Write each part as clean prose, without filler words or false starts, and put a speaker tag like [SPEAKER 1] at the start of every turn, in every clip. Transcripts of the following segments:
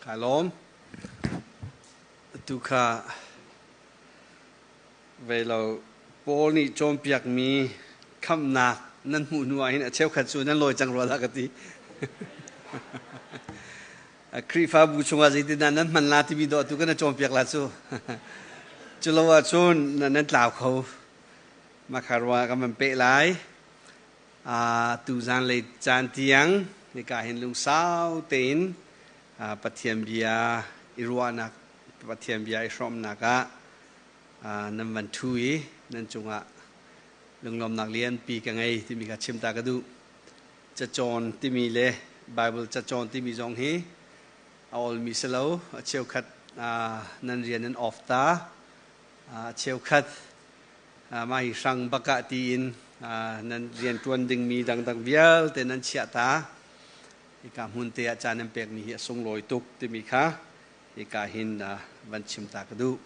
[SPEAKER 1] Kaa lawm. Atu kha vei lo Paul nih cawnpiakmi khamhnak nan hmuh hnu ah hin a cheukhat cu nan lawi cang rua dah ka ti. Khrihfabu chungah zeitindah nan hman la timi dawh tu kan cawnpiak la cu. Cu lo ahcun nan tlau kho. Mah kha ruah kan van peh lai. Tu zanlei caan tiang hika hin lungsau tein Pathian bia i ruahnak, Pathian bia i hrawmnak ah nan van ṭhu i nan cungah lunglawmnak lianpi ka ngei timi kha chim ta ka duh. Cacawn timi le Bible cacawn timi zong hi a olmi si lo. A cheukhat nan rian nan off ta. A cheukhat mah hi hrang bak ah tiin nan rianṭuan dingmi dangdang vialte nan chiah ta. Hika hmun te ah caan nan pekmi hi a sunglawi tuk timi kha hika hin van chim ta ka duh.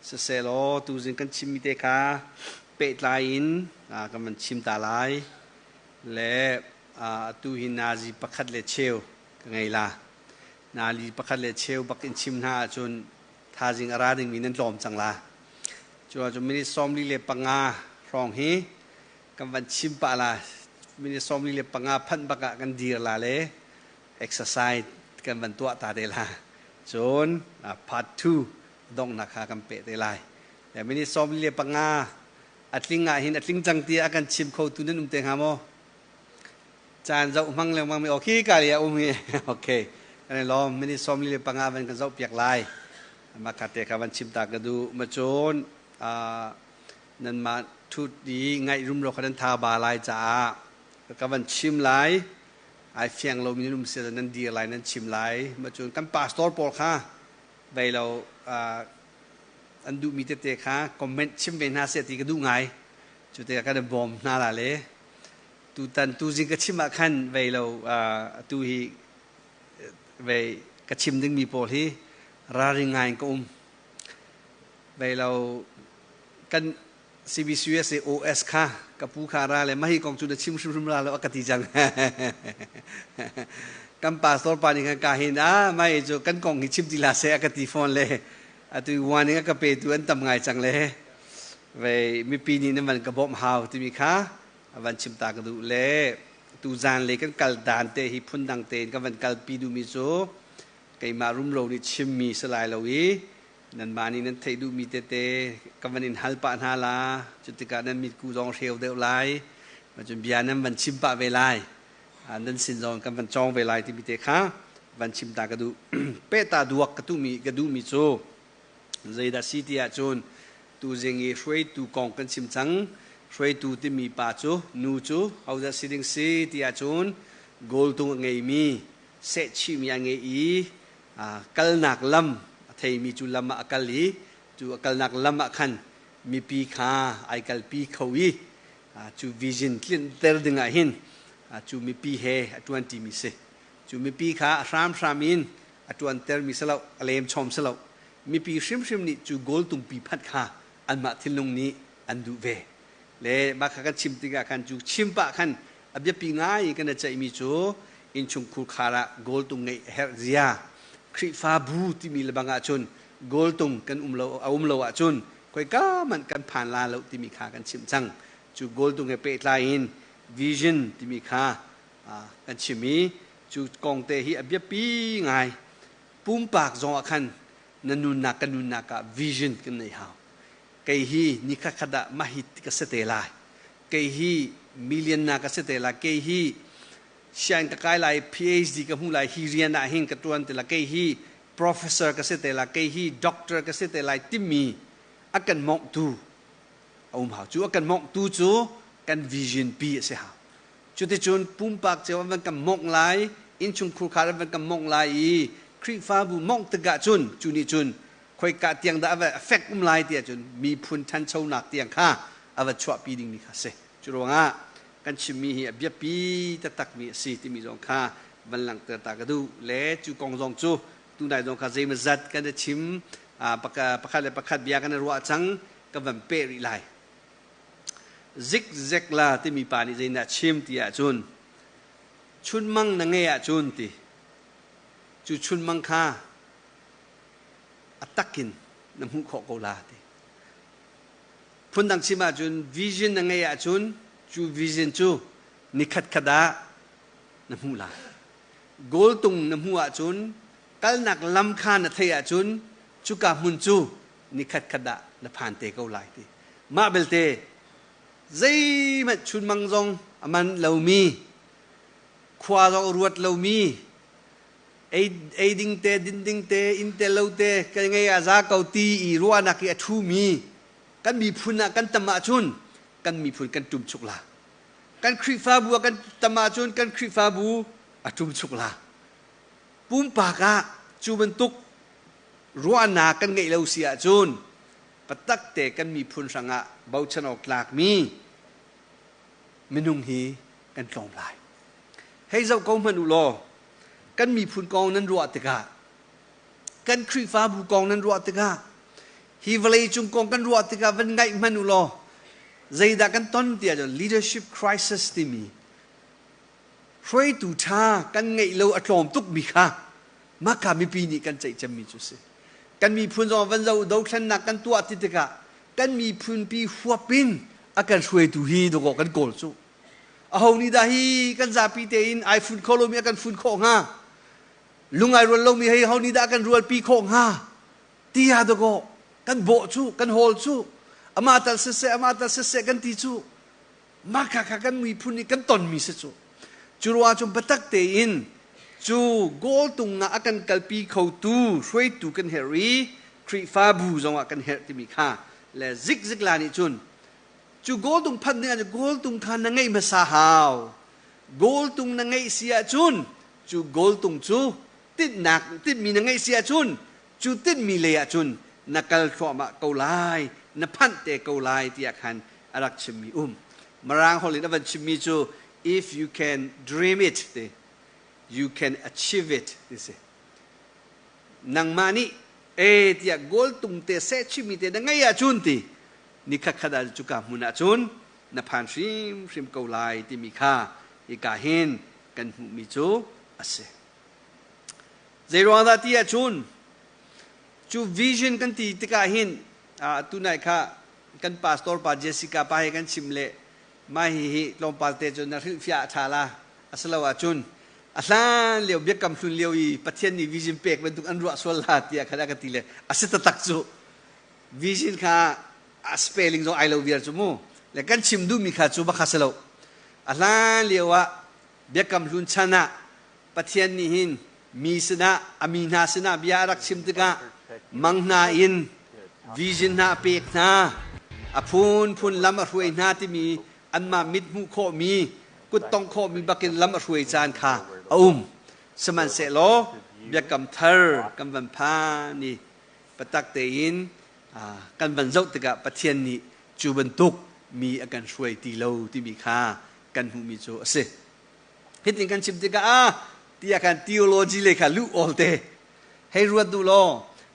[SPEAKER 1] Sisehlaw tuzing kan chimmi te kha pehtlai in kan van chim ta lai. Le atu hi nazi pakhat le cheu ka ngei la. Nali pakhat le cheu bak in chim hna ahcun thazing a ra dingmi nan tlawm cang la. Cu ahcun minute 45 hrawng hi kan van chim pah la. Minute 45 phanh bak ah kan dir la le exercise kan van tuah ta te la. Cun part 2 donghnak kha kan peh te lai. Minute 45 a tling ah hin a tling cang ti a kan chim kho tu nan um te hnga maw? Caan zoh hmang lengmang mi okay ka li a um hi. Okay. Kan i lawm. Minute 45 van kan zoh piak lai. Mah kha te kha van chim ta ka duh. Ma cun nanmah thut i ngaih rumro kha nan tha ba lai caah ka van chim lai. Ai fiang lomi nan um si nan dir lai, nan chim lai. Ma cun kan pastor pawl kha vei lo an duhmi tete kha comment chim ve hna seh ti ka duh ngai. Cu tikah kan i bawm hna la le tutan tuzing ka chim ah khan vei lo atu hi vei ka chim dingmi pawl hi ralring ngai in ka um. Vei lo kan CBCUSA OS kha ka pu kha ra le mahi kong cu na chim hrimhrim ra lo a ka ti cang. Kan pastor pa nih khan ka hin ah mai cu kan kong hi chim ti la seh a ka ti fawn le atu warning a ka petu an tam ngai cang le vei mipi nih nan van ka bawmh hau timi kha a van chim ta ka duh le tu zan le kan kal dan te hi phundang tein kan van kalpi duhmi cu keimah rumro nih chimmi si lai lo i nanmah nih nan theih duhmi tete ka van in hal pah hna la. Cu tikah nan mitku zong hreu deuh lai, cun bia nan van chim pah ve lai, nan sin zong kan van cawng ve lai timi te kha van chim ta ka duh. Pehta duak ka tuhmi ka duhmi cu zeidah si ti ahcun tuzing i hruaitu kong kan chim cang. Hruaitu timi pa cu, nu cu hodah si ding si ti ahcun goal tung a ngeimi, sehchihmi a ngei i kalnak lam a theimi, cu lam ah a kal i cu a kalnak lam ah khan mipi kha ai kalpi kho i cu vision tlinter ding ah hin cu mipi he a ṭuanṭimi si. Cu mipi kha a hramhram in a ṭuantermi si lo, a lem chom si lo. Mipi hrimhrim nih cu goal tungpi phanh kha anmah thinlung nih an duh ve. Le mah kha kan chim tikah khan, cu chim pah khan a biapi ngai in kan i ceihmi cu innchungkhur khar ah goal tung ngeih a herh zia, Khrihfabu timi le bang ahcun goal tung kan um lo, a um lo ahcun khoika hmanh kan phan la lo timi kha kan chimh cang. Cu goal tung he pehtlai in vision timi kha kan chim i cu kong te hi a biapi ngai. Pumpak zong ah khan na nunnak, kan nunnak ah vision kan nei hau. Kei hi ni khat khat ah mahit ka si te lai, kei hi million na ka si te lai, kei hi siang ka kai lai, PhD ka hmu lai, hi rian ah hin ka tuan te lai, kei hi professor ka si te lai, kei hi doctor ka si te lai timi a kan mawngtu a um hau. Cu a kan mawngtu cu kan vision pi a si hau. Cuticun pumpak cio an van kan mawngh lai, innchungkhur khar an van kan mawngh lai i Khrihfabu mawngh tikah cun cu nih cun khoika tiang dah a va effect um lai ti ahcun miphun ṭhanchonak tiang kha a va chuahpi dingmi kha a si. Cu ruangah kan chimmi hi a biapi taktakmi a si timi zong kha van langhter ta ka duh. Le cu kong zong cu tunai zong kha zeimawzat kan i chim, pakhat le pakhat bia kan i ruah cang, ka van peh rih lai. Zigzag la timi pa nih zeidah chim ti ahcun chunmang na ngei ahcun ti cu chunmang kha A takin na hmuh khawh ko la ti. Phundang chim ahcun vision na ngeih ahcun cu vision cu nikhat khat ah na hmuh lai. Goal tung na hmuh ahcun kalnak lam kha na theih ahcun cuka hmun cu nikhat khat ah na phan te ko lai ti. Mah belte zeihmanh chunmang zong a man lomi, khua zong a ruat lomi, ei ding te, din ding te, inn te lo te kan ngei ah za ko ti i ruahnak i a ṭhumi kan miphun ah kan tam ahcun kan miphun kan ṭumchuk la. Kan Khrihfabu ah kan tam ahcun kan Khrihfabu a ṭumchuk la. Pumpak ah cu bantuk ruahnak kan ngeih lo si ahcun patak te kan miphun hrangah bochan awk tlakmi minung hi kan tlawm lai. Hei zoh ko hmanh u law, kan miphun kong nan ruah tikah, kan Khrihfabu kong nan ruah tikah, hi vawlei cung kong kan ruah tikah van ngaih hmanh u law, zeidah kan ton tiah cun leadership crisis timi hruaitu ṭha kan ngeih lo a tlawm tukmi kha maka mipi nih kan ceih cemmi cu si. Kan miphun zong van zo dothlennak kan tuah ti tikah kan miphun pi huap in a kan hruaitu hi dawkaw kan kawl cu. Aho nih dah hi kan zapi tein ai fun kho lomi a kan fun khawh hnga? Lung ai rual lomi hei ho nih dah kan rualpi khawh hnga? Ti ah dawkaw kan bawh cu, kan hawl cu, amah tal siseh, amah tal siseh kan ti cu. Mah kha kha kan miphun nih kan tonmi si cu. Cu ruah cun biatak tein cu goal tung ah a kan kalpi khotu hruaitu kan herh i Khrihfabu zongah kan herh timi kha le zikzik la nih cun cu goal tung phanh ding ahcun goal tung kha na ngeih hmasa hau. Goal tung na ngeih si ahcun cu goal tung cu tinhnak tinhmi na ngeih si ahcun cu tinhmi lei ahcun na kal thluahmah ko lai, na phanh te ko lai tiah khan a rak chimmi um. Mirang holh in a van chimmi cu if you can dream it ti, you can achieve it ti si. Nangmah nih e tiah goal tung te seh chimmi te na ngei ahcun ti ni khatkhat ah cuka hmun ahcun na phan hrimhrim ko lai timi kha hika hin kan hmuhmi cu a si. Zeiruang dah ti ahcun cu vision kan ti tikah hin tunai kha kan pastor pa Jessica pa he kan chim le mah hi hi tlawmpal te cu na hrilhfiah a ṭha la asilo ahcun a hlan lio biakam hlun lio i Pathian nih vision pek bantuk an ruah sual la tiah khan a ka ti le a si taktak cu vision kha a spelling zong ai lo viar cu mu le kan chim duhmi kha cu bakha si lo a hlan lio ah biakam hlun chan ah Pathian nih hin mi sinah a mi hna sinah bia a rak chim tikah mang hna in vision hna a pek hna a phunphun lam a hruai hna timi anmah mit hmuh khawhmi kuttong khawhmi bakin lam a hruai caan kha a um sihmanhsehlaw biakam thar kan van phan i patak tein kan van zoh tikah Pathian nih cu bantuk mi a kan hruai ti lo timi kha kan hmuhmi cu a si. Hitin kan chim tikah ah tiah khan theology le kha luh awl te hei ruat duh law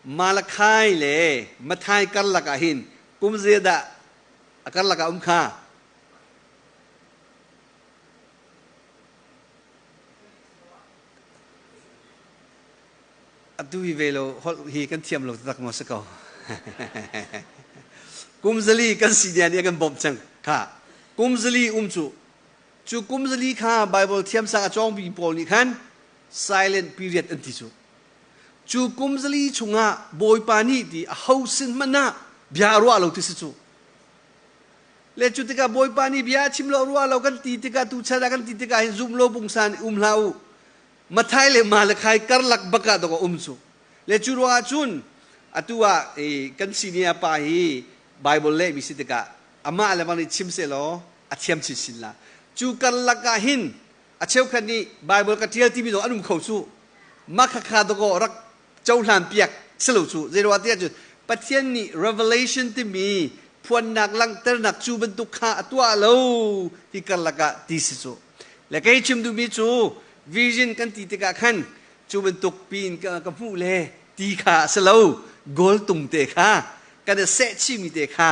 [SPEAKER 1] Malachi le Matthai karlak ah hin kum zeidah a karlak ah um kha atu hi ve lo holh hi kan thiam lo taktak maw si ko kum zali kan si nia nih a kan bawmh cang kha kum zali um cu Cu kum zali kha Bible thiamsang a cawngmi pawl nih khan silent period an ti cu. Cu kum zali chungah Bawipa nih ti a ho sin hmanh ah bia a ruah lo ti si cu. Le cu tikah Bawipa nih bia a chim lo ruah lo kan ti tikah tuchan ah kan ti tikah hin zum lo pungsan um hlah u. Mathai le Malachi karlak bak ah dok a um cu. Le cu ruangah cun atu ah kan senior pa hi Bible lehmi si tikah amah le bang nih chim sehlaw a thiam chinchin la. Cu karlak ah hin a cheukhat nih Bible ka ṭial timi zong an um kho cu. Mah khakha dakaw rak cohlan piak si lo cu. Zeiruah tiah cun Pathian nih revelation timi phuannak langhternak cu bantuk kha a tuah lo hi karlak ah ti si cu. Le kei chim duhmi cu vision kan ti tikah khan cu bantuk piin ka hmuh le ti kha a si lo goal tung te kha kan i seh chihmi te kha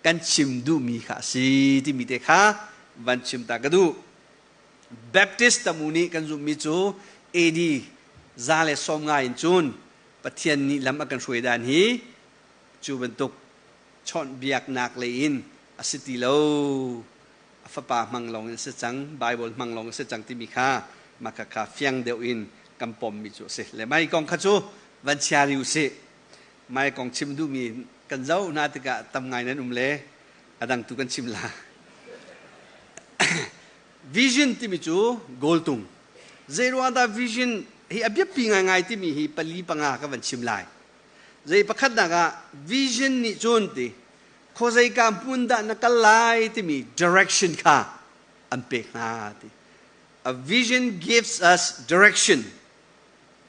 [SPEAKER 1] kan chim duhmi kha a si timi te kha van chim ta ka duh. Baptist tamu nih kan zumhmi cu AD 190 in cun Pathian nih lam a kan hruai dan hi cu bantuk chawnhbiaknak lei in a si ti lo. A fapa hmang lawng in a si cang, Bible hmang lawng a si cang timi kha mah kha fiang deuh in kan pommi cu a si. Le mai kong kha cu van chia rih u sih. Mai kong chim duhmi kan zoh hna tikah tam ngai nan um le a dang tu kan chim la. Vision timi cu goal tung. Zeiruang dah vision hi a biapi ngaingai timi hi pali panga ka van chim lai. Zei pakhatnak ah vision nih cun ti khuazeika hmun dah na kal lai timi direction kha an pek hna ti. A vision gives us direction.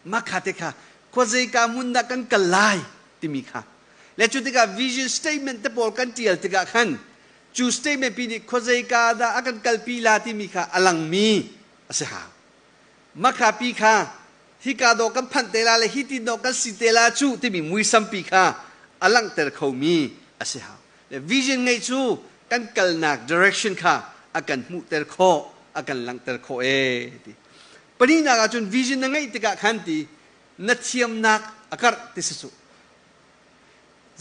[SPEAKER 1] Mah kha te kha khuazeika hmun dah kan kal lai timi kha. Le cu tikah vision statement te pawl kan tial tikah khan cu statement pi nih khuazeika dah a kan kalpi la timi kha a langmi a si hau. Makha pi kha hika dawh kan phanh te la le hi ti dawh kan si te la cu timi muisam pi kha a langhter khomi a si hau. Le vision ngeih cu kan kalnak direction kha a kan hmuhter khawh, a kan langhter khawh ee ti. Pahnihnak ahcun vision na ngeih tikah khan ti na thiamnak a karh ti si cu.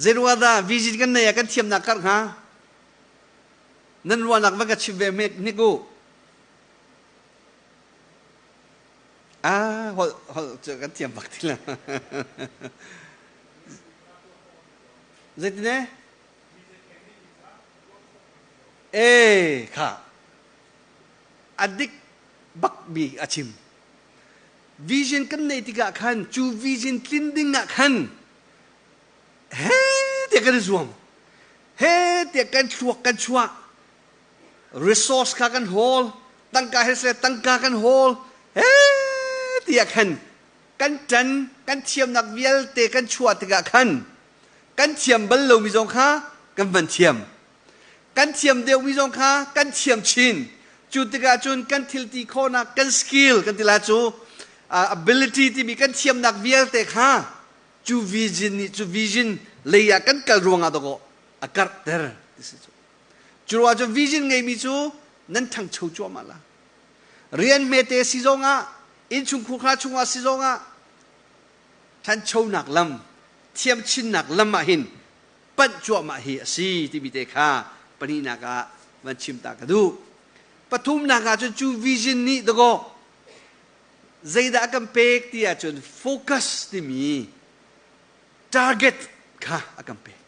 [SPEAKER 1] Zeiruang dah vision kan nei ah kan thiamnak karh hnga? Nan ruahnak va ka chim ve hnik u. Ah, holh holh cu kan thiam bak ti lo. Zeitin eh? Eh, kha. A dik bak mi a chim. Vision kan neih tikah khan cu vision tlin ding ah khan he tiah kan i zuam. He tiah kan thluak kan chuah. Resource kha kan hawl. Tangka he seh tangka kan hawl. He tiah khan kan ṭan kan thiamnak vialte kan chuah tikah khan kan thiam bal lomi zong kha kan van thiam. Kan thiam deuhmi zong kha kan thiam chin. Cu tikah cun kan thil ti khawhnak, kan skill kan ti la cu ability timi kan thiamnak vialte kha cu vision nih cu vision lei ah kan kal ruangah dawkaw a karhter ti si cu. Cu ruangah cun vision ngeimi cu nan ṭhangcho cuahmah la. Rian hmete si zongah, innchungkhur hna chungah si zongah ṭhanchonak lam, thiamchinnak lam ah hin panh cuahmah hi a si timi te kha pahnihnak ah van chim ta ka duh. Pathumnak ah cun cu vision nih dakaw zeidah a kan pek ti ahcun focus timi target kha a kan pek.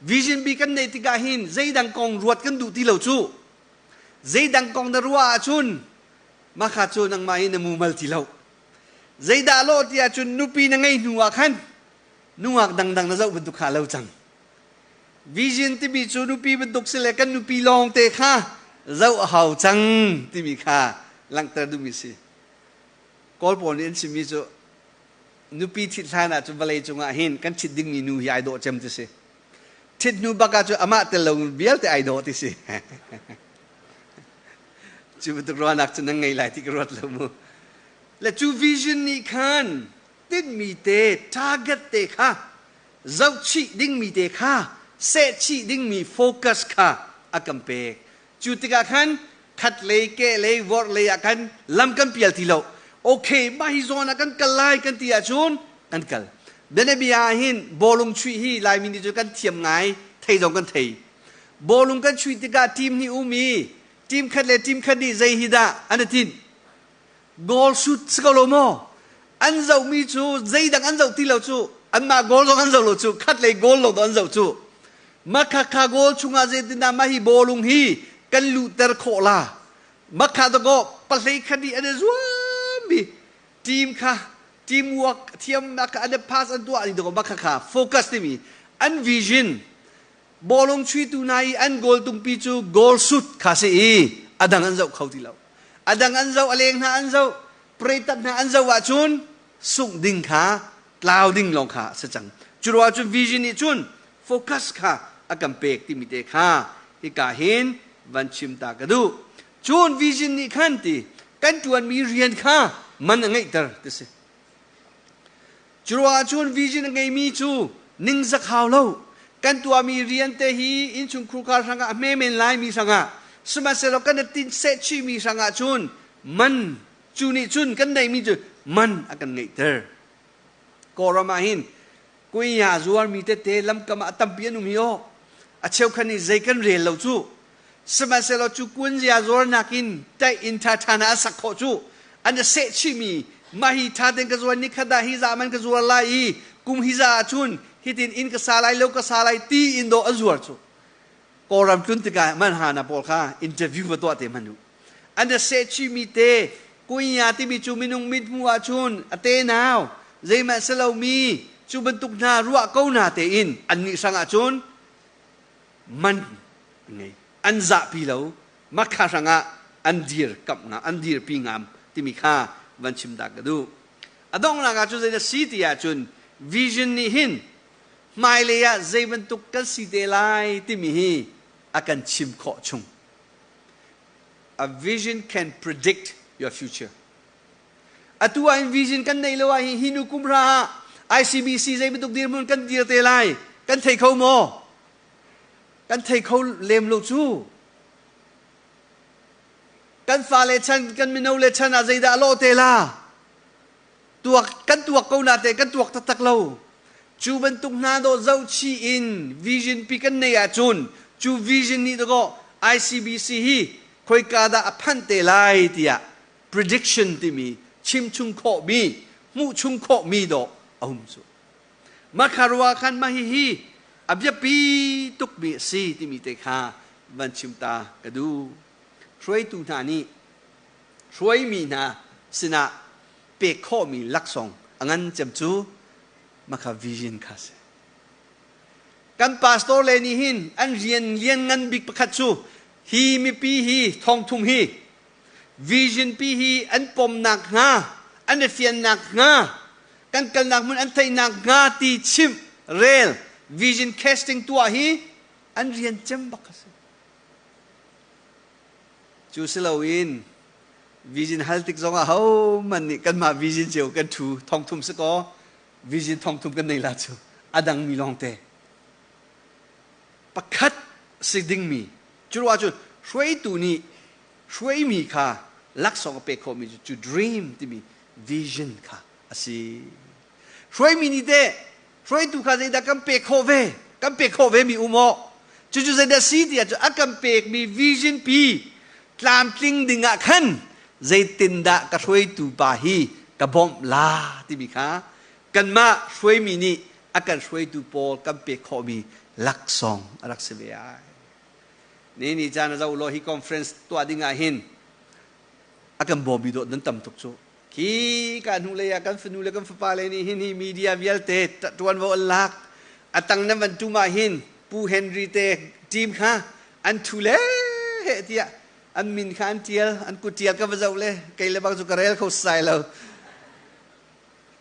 [SPEAKER 1] Vision bi kan neih tikah hin zeidang kong ruat kan duh ti lo cu. Zeidang kong na ruah ahcun mah kha cu nangmah hi na mumal ti lo. Zeidah lawh ti ahcun nupi na ngei hnu ah khan nungak dangdang na zoh bantuk kha lo cang. Vision timi cu nupi bantuk si le kan nupi lawng te kha zoh a hau cang timi kha langhter duhmi si. Kawl pawl nih an chimmi cu nupi thit hlan ah cun vawlei cungah hin kan thit dingmi nu hi ai dawh cem ti si. Thit hnu bak ah cun amah tel lo vialte ai dawh ti si. Cu bantuk ruahnak cu nan ngei lai ti ka ruat lo mu. Le cu vision nih khan tinhmi te target te kha zohchih dingmi te kha sehchih dingmi focus kha a kan pek. Cu tikah khan khat lei ke lei vorh lei ah khan lam kan pial ti lo. Okay, mah hi zawn ah kan kal lai kan ti ahcun kan kal. Bianabia ah hin bawlung chuih hi Laimi nih cun kan thiam ngai, thei zong kan thei. Bawlung kan chuih tikah team nih um i team khat le team khat nih zei hi dah an i tinh? Goal shoot si ko lo maw? An zohmi cu zeidang an zoh ti lo cu anmah goal zong an zoh lo cu khat lei goal lo an zoh cu. Makhakha goal chungah zeitindah mah hi bawlung hi kan luhter khawh la? Makha dakaw pahlei khat nih an i zuammi team kha teamwork thiamnak kha an i pass an tuah ni dakaw makhakha focus timi an vision bawlung chuitu hna i an goal tungpi cu goal shoot kha si i a dang an zoh kho ti lo. A dang an zoh, a leng hna an zoh, pretat hna an zoh ahcun sungh ding kha tlau ding lawng kha a si cang. Cu ruangah cun vision nih cun focus kha a kan pek timi te kha hika hin van chim ta ka duh. Cun vision nih khan ti kan ṭuanmi rian kha man a ngeihter ti si. Cu ruangah cun vision a ngeimi cu ningzak hau lo. Kan tuahmi rian te hi innchungkhur kar hrangah a hme men laimi hrangah sihmanhsehlaw kan i tinh sehchihmi hrangah cun man cu nih cun kan neihmi cu man a kan ngeihter. Kawlram ah hin kuinya zuarmi tete lamkam ah tampi an um hi aw. A cheukhat nih zei kan rel lo cu. Sihmanhsehlaw cu kunzia zuarnak in taih inn ṭhaṭha hna an sak khawh cu an i seh chihmi mah hi ṭha tein ka zuar ni khat ah hi za man ka zuar lai i kum hi za ahcun hitin inn ka sa lai lo ka sa lai ti in dawh an zuar cu. Kawlram tlun tikah manhana pawl kha interview va tuah te hmanh u. An i seh chihmi te kuinya timi cu minung mithmuh ahcun a tenau zeihmanh si lomi cu bantuk hna ruah ko na tein annih hrang ahcun man ngei an zahpi lo makha hrangah an dir kamh nga an dirpi ngam timi kha van chim ta ka duh. A donghnak ah cun zeidah si ti ahcun vision nih hin hmailei ah zei bantuk kan si te lai timi hi a kan chim khawh chung. A vision can predict your future. Atu ah hin vision kan neih lo ah hin hi nu kum hra ah ICBC zei bantuk dirhmun kan dir te lai kan thei kho maw? Kan thei kho lem lo cu. Kan fale chan, kan mino le chan ah zeidah a lawh te la? Tuak kan tuak ko na te kan tuak taktak lo. Cu bantuk hna dawh zohchih in vision pi kan nei ahcun cu vision nih dakaw ICBC hi khoika dah a phanh te lai tiah prediction timi chimchung khawhmi hmuhchung khawhmi dawh a um cu. Makha khan mah hihi a biapi tukmi a si timi te kha van chim ta ka duh. Hruaitu hna nih hruaimi hna sinah pek khawhmi laksawng a ngan cem cu makha vision kha si. Kan pastor le nih hin an rian lian ngan bik pakhat cu hi mipi hi thongthum hi vision pi hi an pomnak hnga an i fiannak hnga kan kalnak hmun an theihnak hnga ti chimh rel vision casting tuah hi an rian cem bak a si. Cu si loin vision hal tik zongah hohmanh nih kanmah vision cio kan ṭhu thongthum si kaw vision thongthum kan nei la cu a dangmi lawngte pakhat si dingmi cu ruah cun hruaitu nih hruaimi kha laksawng a pek khawhmi cu cu dream timi vision kha a si. Hruaimi nih teh hruaitu kha zeidah kan pek khawh ve kan pek khawh ve mi um aw cucu zeidah si ti ahcun a kan pekmi vision pi tlamtling ding ah khan zeitindah ka hruaitu pa hi ka bawmh la timi kha kanmah hruaimi nih a kan hruaitu pawl kan pek khawhmi laksawng a rak si ve ai. Ni ni caan a zoh law hi conference tuah ding ah hin a kan bawmi dawt nan tam tuk cu. Khi ka hnulei ah kan fanu le kan fapa le nih hin hi media vialte ṭuanvo an lak. A tang nan van tum ah hin Pu Henry te team kha an ṭhu le heh tiah an min kha an ṭial, an kut ṭial ka va zoh le kei le bang cu ka rel kho sai lo.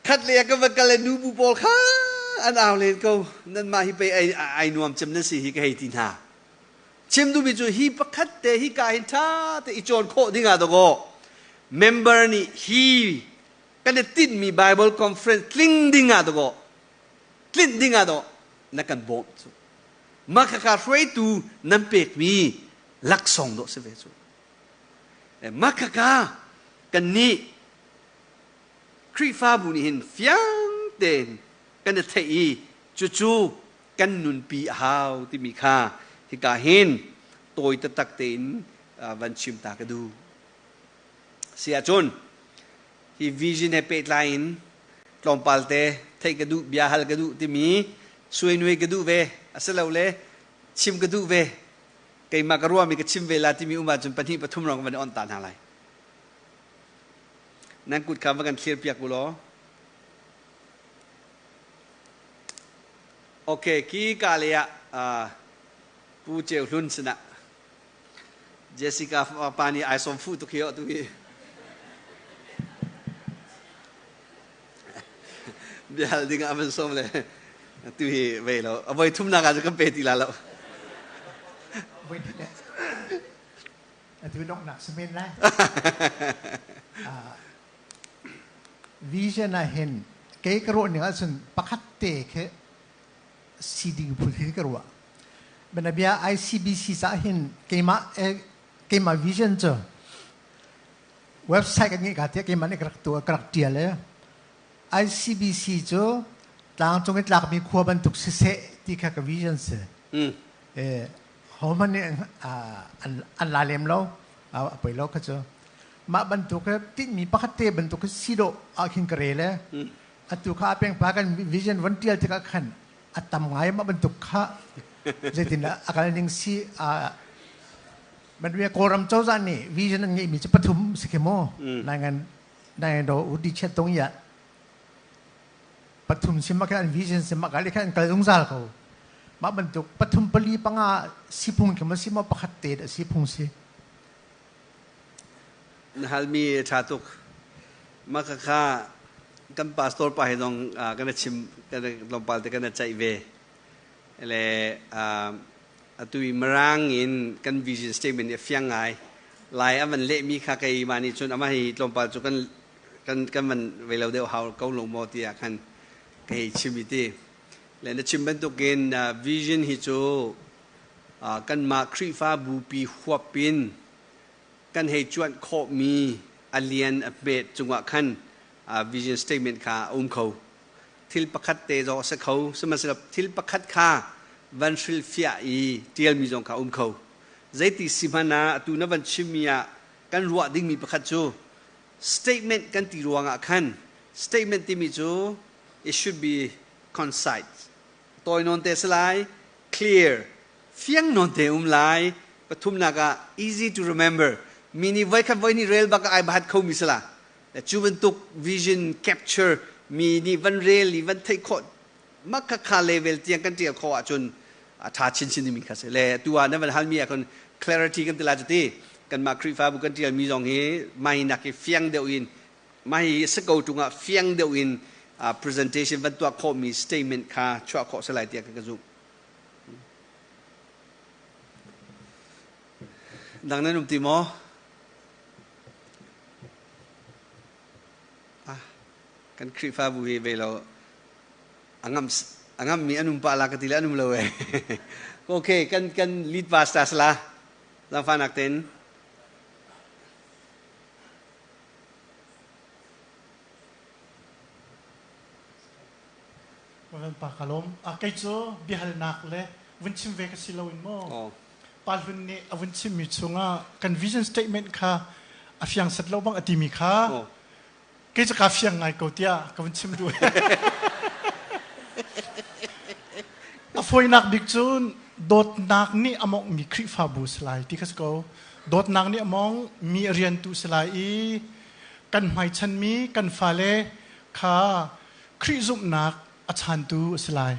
[SPEAKER 1] Khat le ka va kal le nubu pawl kha an au len ko. Nanmah hi pei ai, ai nuam cem nan si hi ka hei ti hna. Chim duhmi cu hi pakhat te hi ka hin ṭha te i cawn khawh ding ah dawkaw member nih hi kan i tinhmi Bible conference tling ding ah dawkaw tlinh ding ah daw na kan bawmh cu mah khakha hruaitu nan pekmi laksawng dawh si ve cu mah khakha kan nih Khrihfabu nih hin fiang tein kan i theih i cucu kan nunpi a hau timi kha hika hin tawi taktak tein van chim ta ka duh. Si ahcun hi vision he pehtlai in tlawmpal te theih ka duh, bia hal ka duh timi suainuai ka duh ve asilole chim ka duh ve keimah ka ruahmi ka chim ve la timi um ahcun pahnih pathum rong van i on ta hna lai. Nan kut kha va kan thlir piak u law. Ok, ki ka le ah Pu Ceu Hlun sinah Jessica pa nih ai sawm fuh tuk hi tu hi. Biahal ding ah van sawm le tu hi vei lo. A voi thumnak ah kan pe ti la lo.
[SPEAKER 2] Voi Atu donghnak si men lai. Vision ah hin kei ka ruah ning ahcun pakhat te khi si ding phun hin ka ruah. Bianabia ICBC caah hin keimah keimah vision cu website kan ngeih ka tiah keimah nih ka rak tuah ka rak tial i. ICBC cu tlangcung i tlakmi khua bantuk siseh ti kha ka vision si. Hohmanh nih an la lem lo, a poi lo kha cu. Mah bantuk tinhmi pakhat te bantuk si dawh ah khin ka rel e. Atu kha a pengpa kan vision von tial tikah khan a tam ngai mah bantuk kha zeitin a kal ning si man Kawlram cozah nih vision an ngeihmi cu pathum si khi mu nai ngan nai do u di chet tung ya pathum si ma khan an vision si ma kali khan an kal zungzal ko mah bantuk pathum pali panga si phung khi ma si ma pakhat te da si phung si
[SPEAKER 1] Na halmi ṭha tuk. Mah khakha kan pastor pa he zong kan chim kan tlawmpal te kan ceih ve. Le atu i Mirang in kan vision statement a fiang ngai. Lai a van lehmi kha keimah nih cun amah hi tlawmpal cu kan kan kan van ve lo deuh hau ko lo maw tiah khan ka hei chim i ti. Le na chim bantukin vision hi cu kanmah Khrihfa bupi huap in kan hei cuanh khawhmi a lian a hmet cungah khan vision statement kha a um kho. Thil pakhat te zong a si kho, sihmanhsehlaw thil pakhat kha van hrilhfiah i ṭialmi zong kha a um kho. Zeiti si hmanh ah atu na van chimmi ah kan ruah dingmi pakhat cu statement kan ti ruangah khan statement timi cu it should be concise. Tawi nawn te si lai, clear, fiang nawn te um lai. Pathumnak ah easy to remember. Mi nih voikhat voi hnih rel bak ah ai bahat khomi si la. Cu bantuk vision capture mi nih van rel i van theih khawh makhakha level tiang kan tial khawh ahcun a tha chinchin dingmi kha si. Le tu ah na van halmi ah khan clarity kan ti lai cu ti. Kanmah Khrihfabu kan tialmi zong hi mai nak i fiang deuh in mah hi si ko ṭung ah fiang deuh in presentation van tuah khawhmi statement kha chuah khawh si lai tiah ka zumh. Dang nan um ti maw? Ah, kan Khrihfabu hi ve lo angam angam mi an um pa la ka ti le an um lo e. Okay, kan kan lead pastor sala. Zangfanak ten.
[SPEAKER 3] Van pa ka lawm. Kei cu biahalnak le vun chim ve ka si lo in maw. Pa Hlun nih a vun chimmi chungah kan vision statement kha a fiang set lo bang a timi kha kei cu kaa fiang ngai ko tiah ka vun chim duh. A fawinak bik cun dawtnak nih a mawngmi Khrihfabu si lai ti kha si ko. Dawtnak nih a mawng mi a riantu si lai i kan hmaichanmi kan fale kha Khrih zumhnak a chantu a si lai.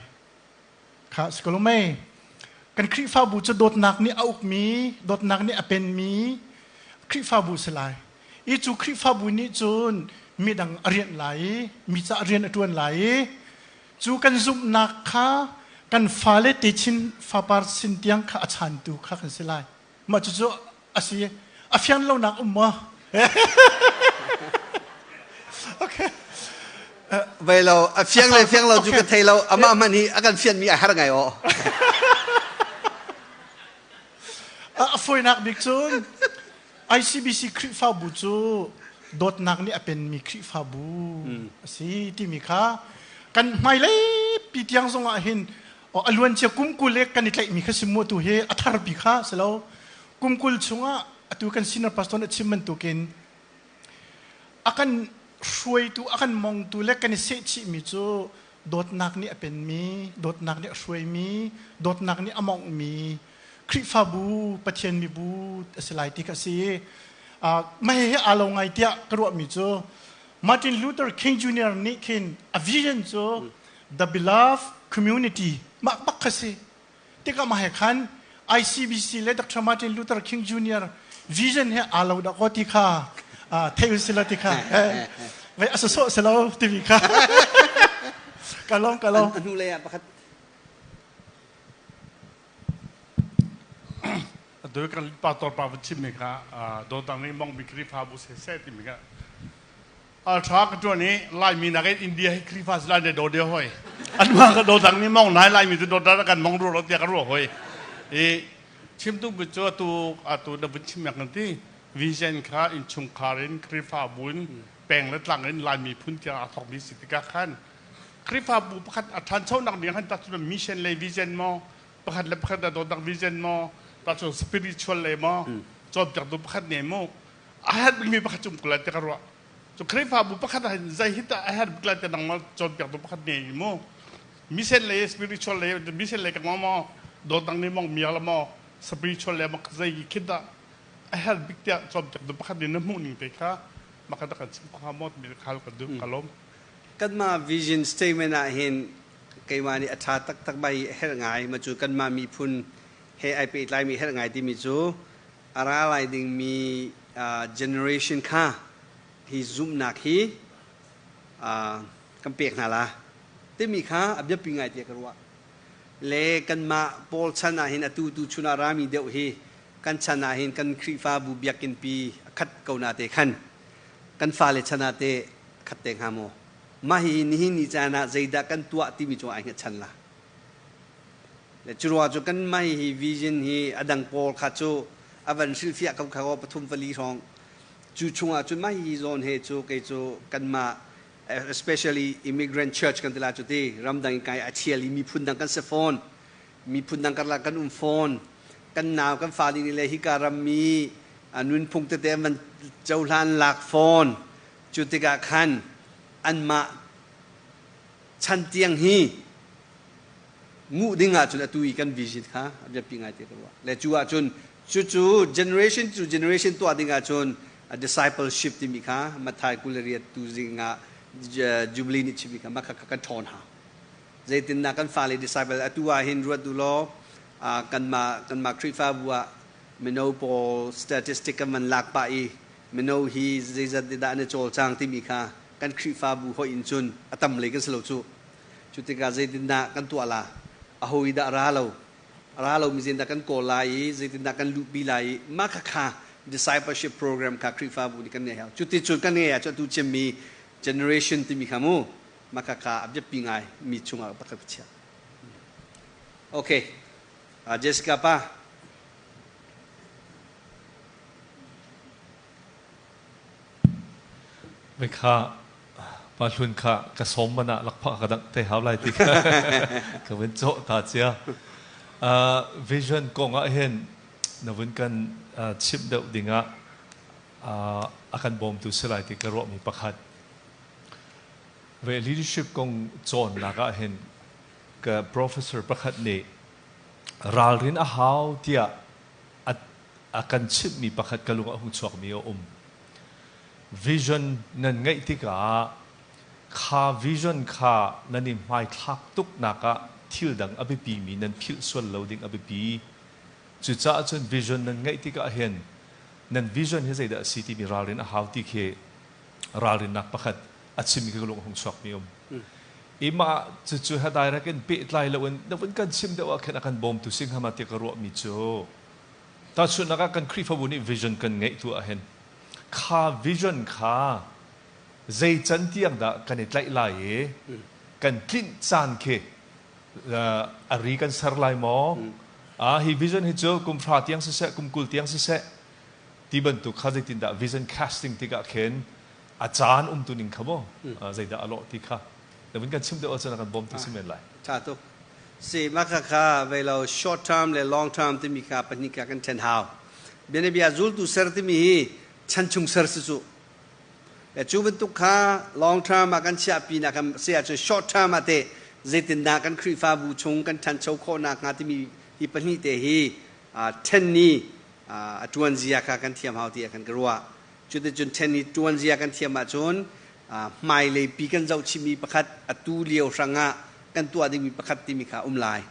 [SPEAKER 3] Kha si ko lo mei? Kan Khrihfabu cu dawtnak nih a ukmi, dawtnak nih a penmi Khrihfabu si lai. I cu Khrihfabu nih cun midang a rianh lai i mi ca rian a ṭuan lai i cu kan zumhnak kha kan fale techin fapar sin tiang kha a chantu kha kan si lai. Mah cucu a si. A fian lonak um maw? Okay.
[SPEAKER 1] Vai lo, a fiang le fiang lo cu ka thei lo. Amah hmanh hi a kan fianmi a har ngai aw.
[SPEAKER 3] A fawinak bik cun ICBC Khrihfabu cu dawtnak nih a penmi Khrihfabu a si timi kha kan hmailei pi tiang zong ah hin a luancia kum 20 le kan i tlaihmi kha si mu tu hi a tharpi kha si lo kum 20 chungah atu kan senior pastor nih a chim bantukin a kan hruaitu a kan mongtu le kan i sehchihmi cu dawtnak nih a penmi dawtnak nih a hruaimi dawtnak nih a monghmi Khrihfabu Pathian mibu a si lai ti kha a si mah hi aa lo ngai tiah ka ruahmi cu Martin Luther King Jr. nih khin a vision cu the beloved community mah bak kha si tikah mah he khan ICBC le Dr. Martin Luther King Jr. vision he aa lo dah ko ti kha thei u sila ti kha vai a sawsawh si lo timi kha ka lawm ka lawm
[SPEAKER 1] hnu lei ah pakhat
[SPEAKER 4] Atu kan pastor pa van chimmi kha dawtang nih mong mi Khrihfabu seh timi kha Alṭha ka ṭuan i Laimi nakin India hi Khrihfa si lai ne daw deuh hoi. Anmah ka dawtang nih mong nai Laimi cu dawtang kan mong rua lo tiah ka ruah hoi. I chimtu bu cu atu atu na vun chim kan ti vision kha innchungkhar in Khrihfabu in Peng le tlang in Lai miphun tiang aa thawkmi si tikah khan Khrihfabu pakhat a ṭhanchonak ding han tahcun mission le vision maw, pakhat le pakhat a dawtnak vision maw, tahcun spiritual le maw, cawnpiaktu pakhat ne mu, a herh bikmi pakhat cu um ko lai ti ka ruah. Cu Khrihfabu pakhat ah hin zei hi tah a herh bik lai ti nangmah cawnpiaktu pakhat ne mu, mission le spiritual le mission le ka maw, dawtnak ne mong miak le maw, spiritual le maw zei khi dah a herh bik tiah cawnpiaktu pakhat nih na hmuh ning te kha maka kan chim hnga maw timi khal ka duh ka lawm.
[SPEAKER 1] Kanmah vision statement ah hin keimah nih a ṭha taktak bai herh ngai ma cu kanmah miphun he ai pehtlaimi herh ngai timi cu a ra lai dingmi generation kha hi zumhnak hi kan pek hna la timi kha a biapi ngai tiah ka ruah. Le kanmah pawl chan ah hin atu tu chun ah rami deuh hi kan chan ah hin kan Khrihfabu biakinn pi a khat ko na te khan kan fale chan ah te khat te hnga maw? Mah hi nihin ni caan ah zeidah kan tuah timi cung ai hngatchan la. Le curuah cu kan mah hi vision hi a dang pawl kha cu a van hrilhfiah ko kha pathum pali hrawng cu chungah cun mah hi zawn he cu kei cu kanmah especially immigrant church kan ti la cu ti ramdang in kai a thial i miphun dang kan si fawn, miphun dang karlak kan um fawn, kan nau kan fale nih le hika rammi nunphung tete an van cohlan lak fawn. Cu tikah khan anmah chan tiang hi nguh ding ahcun atu i kan vision kha a biapi ngai te ka ruah. Le cu ahcun cucu generation to generation tuah ding ahcun a discipleship timi kha Matthai 28 tu zing ah Jubilee nih chimmi kha mah kha kan ṭhawn hau. Zeitindah kan fale disciple atu ah hin ruat u law kanmah kanmah Khrihfabu ah mino pawl statistic kan van lak pah i mino hi zeizat dah an i cawlcang timi kha kan Khrihfabu hoih in cun a tam lei kan si lo cu. Cu tikah zeitindah kan tuah la? Aho i dah ra lo? A ra lomi zeitindah kan kawl lai i zeitindah kan luhpi lai i mah khakha discipleship program kha Khrihfabu nih kan ngei hau. Cuti cun kan ngei ahcun atu cemmi generation timi kha mu mah khakha a biapi ngai mi chungah pakhat ka chiah. Okay. Jessica pa.
[SPEAKER 5] Ve kha pa hlun kha ka sawm man ah lakphak ka dangh te hau lai ti kha ka vun cawh ta cia. Vision kong ah hin na vun kan chimh deuh ding ah a kan bawmtu si lai ti ka ruahmi pakhat. Ve leadership kong cawnnak ah hin ka professor pakhat nih ralrin a hau tiah a kan chimhmi pakhat ka lung ah hung chuakmi a um. Vision nan ngeih tikah kha vision kha nan i hmaithlak tuknak ah thil dang a biapimi nan philh sual lo ding a biapi. Cucaah cun vision nan ngeih tikah hin nan vision hi zeidah a si timi ralrin a hau ti khi ralrinnak pakhat a chimmi ka lung a hung chuakmi um. I mah cucu ha direct in pehtlai loin na vun kan chim deuh ah khin a kan bawmtu si hnga ma ti ka ruahmi cu tahchunhnak ah kan Khrihfabu nih vision kan ngeih tu ah hin kha vision kha zei can tiang dah kan i tlaih lai i kan tlinh caan khi a ri kan ser lai maw? Hi vision hi cu kum hra tiang siseh, kum 20 tiang siseh ti bantuk kha zeitindah vision casting tikah khin a caan umtu ning kha maw zeidah a lawh ti kha na vun kan chim deuh ahcun a kan bawmtu si men lai.
[SPEAKER 1] Tha tuk. Si mah kha kha vei lo short term le long term timi kha pahnih kha kan then hau. Bianabia zultu ser timi hi chan chung ser si cu. Le cu bantuk kha long term ah kan chiahpi nak kan si ahcun short term ah teh zeitindah kan Khrihfabu chung kan ṭhancho khawhnak hnga timi hi pahnih te hi ṭhen ni a ṭuan zia kha kan thiam hau tiah kan ka ruah. Cuticun ṭhen i ṭuan zia kan thiam ahcun hmailei pi kan zohchihmi pakhat atu lio hrangah kan tuah dingmi pakhat timi kha um lai.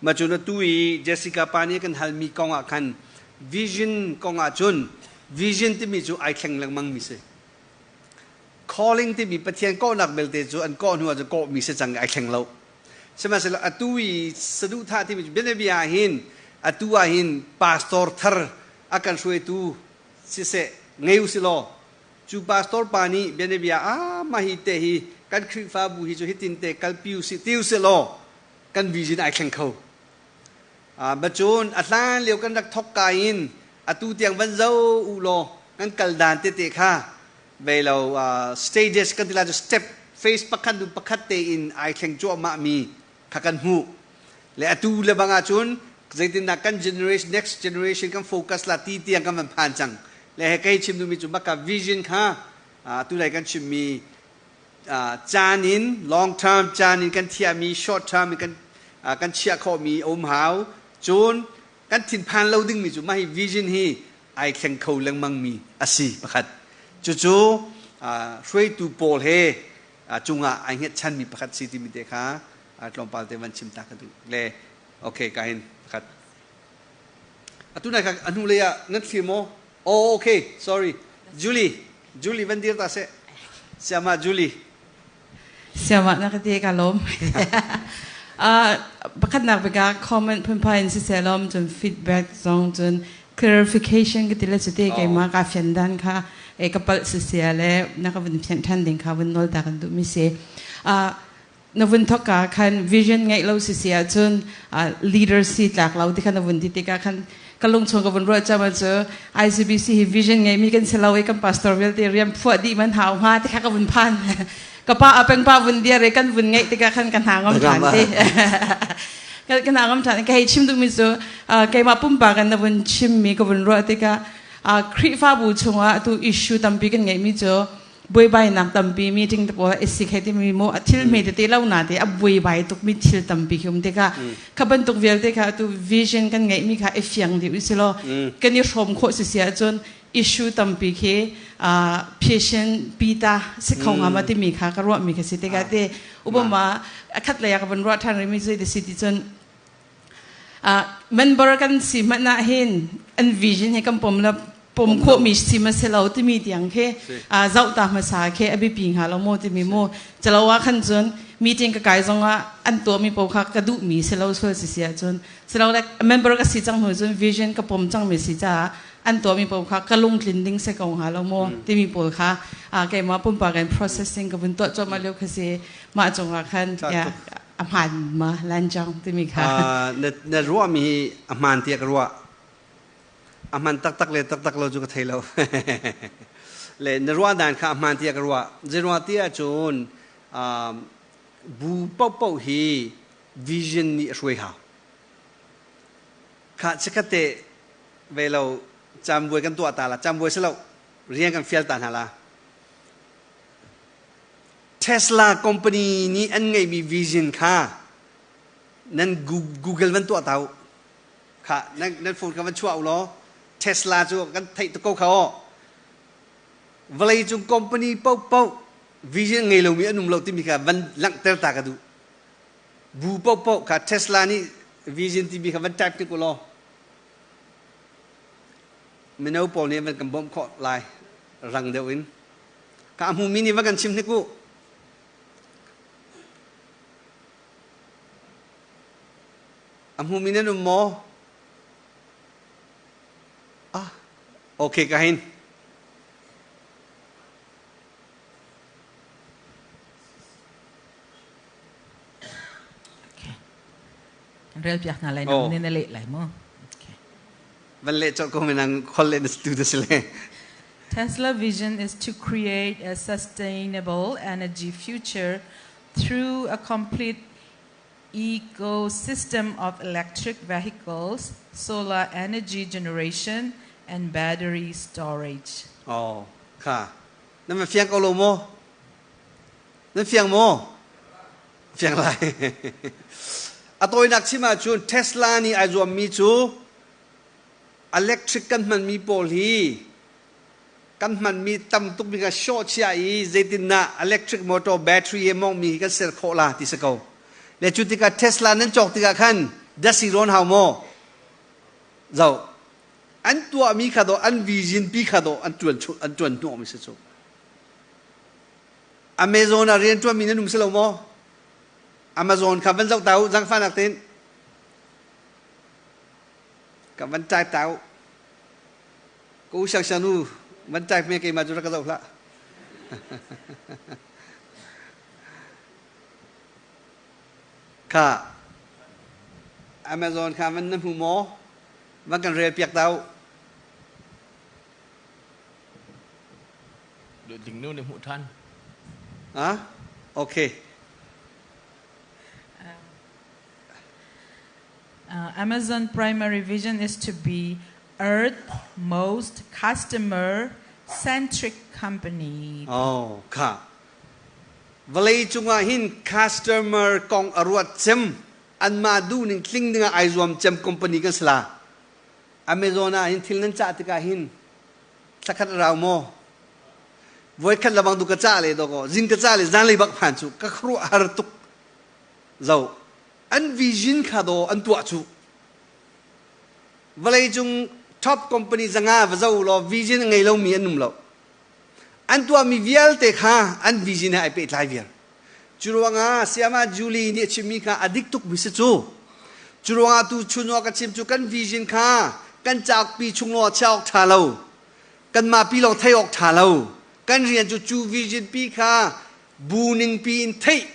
[SPEAKER 1] Mah cun atu i Jessica pa nih kan halmi kong ah khan vision kong ah cun vision timi cu ai thleng lengmang mi si. Calling timi Pathian kawhnak belte cu an kawh hnu ah cun kawhmi si cang ai thleng lo. Sihmanhsehlaw atu i saduhthah timi cu bianabia ah hin atu ah hin pastor thar a kan hruaitu siseh ngei u silaw cu pastor pa nih bianabia ah mah hi te hi kan Khrihfabu hi cu hitin te kalpi u sih ti u silaw kan vision ai thleng kho. Bacun a hlan lio kan rak thok ka in atu tiang van zo u law kan kal dan tete kha Ve lo stages kan ti lai cu step phase pakhat hnu pakhat tein ai thleng cuahmah mi kha kan hmuh. Le atu le bang ahcun zeitindah kan generation next generation kan focus la ti tiang kan van phan cang. Le he kei chim duhmi cu maka vision kha atu lei kan chimmi caan in long term caan in kan thiahmi short term in kan kan chiah khawhmi a um hau. Cun kan thinphan lo dingmi cu mah hi vision hi ai thleng kho lengmang mi a si pakhat. Cucu hruaitu pawl he cungah ai hngetchanmi pakhat si timi te kha tlawmpal te van chim ta ka duh. Le okay ka hin pakhat. Atu nai kha a hnu lei ah nan thlir maw? Oh okay, sorry. Julie, Julie van dir ta seh. Siama Julie.
[SPEAKER 6] Siama na ka ti ka lawm. Pakhatnak bika comment phunphai in siseh lawm cun feedback zong cun clarification ka ti le cu te keimah ka fian dan kha e ka palh sisia le na ka vun fianh ṭhan ding kha vun nawl ta kan duhmi si. Na vun thok ka khan vision ngeih lo sisi ahcun leader si tlak lo ti kha na vun ti tikah khan ka lung chung ka vun ruah cam cu ICBC hi vision ngeimi kan si lo i kan pastor vialte rian phuah dih man hau hnga ti kha ka vun phan. Ka pa a peng pa vun dir i kan vun ngeih tikah khan ka hna ngam ṭhan ti. Ka hna ngam ṭhan. Ka hei chim duhmi cu keimah pumpak in na vun chimmi ka vun ruah tikah Khrihfabu chungah atu issue tampi kan ngeihmi cu buaibainak tampi meeting te pawl i sik hei timi mu a thil hme tete lo na te a buaibai tukmi thil tampi khi um tikah kha bantuk vialte kha atu vision kan ngeihmi kha i fiang dih usih law kan i hrawm khawh si si ahcun issue tampi khi patient pita si kho nga ma timi kha ka ruahmi kha si tikah te ubama a khat lei ah ka van ruah ṭhan rimi cu ti si ti cun Member kan si hmanh ah hin an vision hi kan pom le pom khawhmi si ma si lo timi tiang khi zoh ta hmasa khi a biapi hnga lo maw timi mu calo ah khan cun meeting ka kai zong ah an tuahmi paoh kha ka duhmi si lo sual si si ahcun silo le member ka si cang hnu cun vision ka pom cangmi si caah an tuahmi paoh kha ka lungtlin ding si ko hnga lo maw timi pawl kha keimah pumpak in processing ka vun tuah cuahmah lio kha si mah cungah khan a hmaan ma lancang timi kha
[SPEAKER 1] na ruahmi hi a hmaan tiah ka ruah. A hman taktak le taktak lo cu ka thei lo. Le na ruah dan kha a hmaan tiah ka ruah. Zeiruang ti ahcun bu paohpaoh hi vision nih a hruai hau. Kha chikkhat te ve lo cambuai kan tuah ta la. Cambuai si lo rian kan fial ta hna la. Tesla company nih an ngeihmi vision kha nan Google van tuah ta u. Kha nan phone kha van chuah u law Tesla cu kan theih tuk ko kha aw. Vawleicung company paohpaoh vision ngei lomi an um lo timi kha van langhter ta ka duh. Bu paohpaoh kha Tesla nih vision timi kha van type tik u law mino pawl nih van kan bawmh khawh lai rang deuh in. Ka hmumi nih va kan chim hnik u. A hmumi nan um maw? Ah, okay ka hin.
[SPEAKER 7] Rel piak hna lai na ne na leh lai mu.
[SPEAKER 1] Van leh colh ko menang khol le na tu si le.
[SPEAKER 7] Tesla vision is to create a sustainable energy future through a complete ecosystem of electric vehicles, solar energy generation, and battery storage.
[SPEAKER 1] Oh, kha. Na ma fiang ko lo maw? Na fiang maw? Fiang lai. A tawinak chim ahcun Tesla nih ai zuammi cu electric kan hmanmi pawl hi kan hmanmi tam tuk mi kha shawh chia i zeitindah electric motor battery he mongmi hi kan ser khawh la ti si ko. Le cu tikah Tesla nan cawk tikah khan dasi rawn hau maw? Zo. An tuahmi kha dawh an vision pi kha dawh an tuan an tuan hnawhmi si cu. Amazon ah rianṭuanmi nan um si lo maw? Amazon kha van zoh ta u, zangfahnak tein. Ka van type ta u. Ka u siang nu van type me keimah cu rak ka zoh hlah. Kha Amazon kha van na hmu maw? Van kan rel piak ta u.
[SPEAKER 8] Ding nu nih hmuh ṭhan.
[SPEAKER 1] Ah, okay.
[SPEAKER 7] Amazon primary vision is to be Earth most customer centric company.
[SPEAKER 1] Oh, kha. Vawlei cungah hin customer kong a ruat cem anmah duhning tling dingah ai zuam cem company kan si la. Amazon ah hin thil nan cah tikah hin thlakhat a rau maw? Voikhat labang tu ka cah le dawkaw zing ka cah le zanlei bak phan cu ka khuaruah har tuk. Zo an vision kha daw an tuah cu. Vawlei cung top company zanga va zo law vision a ngei lomi an um lo. An tuahmi vialte kha an vision he ai pehtlai viar. Cu ruangah Sayama Julie nih a chimmi kha a dik tukmi si cu. Cu ruangah tu chunwa ka chim cu kan vision kha kan cauk pi chung law chia awk ṭha lo. Kanmah pi lawng theih awk ṭha lo. Kan rian cu cu vision pi kha bu ning pi in theih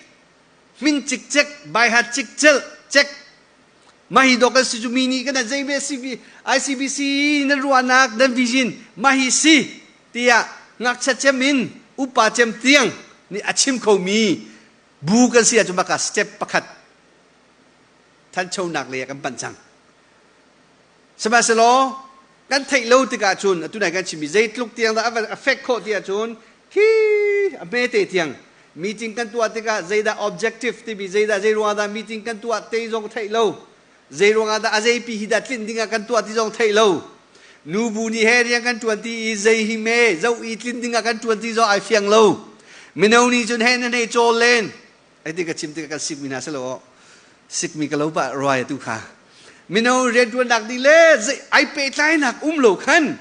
[SPEAKER 1] min cikcek baihat cikcel cek mah hi dawk kan si cu mi nih kan zei ve si ICBC nan ruahnak nan vision mah hi si tiah ngakchia cem in upa cem tiang nih a chim khomi bu kan si ahcun maka step pakhat thanchonak lei ah kan panh cang. Sihmanhsehlaw kan theih lo tikah cun atu nai kan chimmi zeitluk tiang dah a fek khawh ti ahcun hi a hmete tiang meeting kan tuah tikah zeidah objective timi zeidah zei ruangah dah meeting kan tuah te zong theih lo zei ruangah dah a zeipi hi dah tlinh dingah kan tuah ti zong theih lo nubu nih he rian kan tuan ti i zei hi me zo i tlin dingah kan tuan ti zong ai fiang lo mino nih cun he nan hei cawl len ai ti ka chim tikah kan sikmi hna silo sikmi ka lo pah ruai tu kha mino riantuannak dih le zei ai pehtlainak um lo khan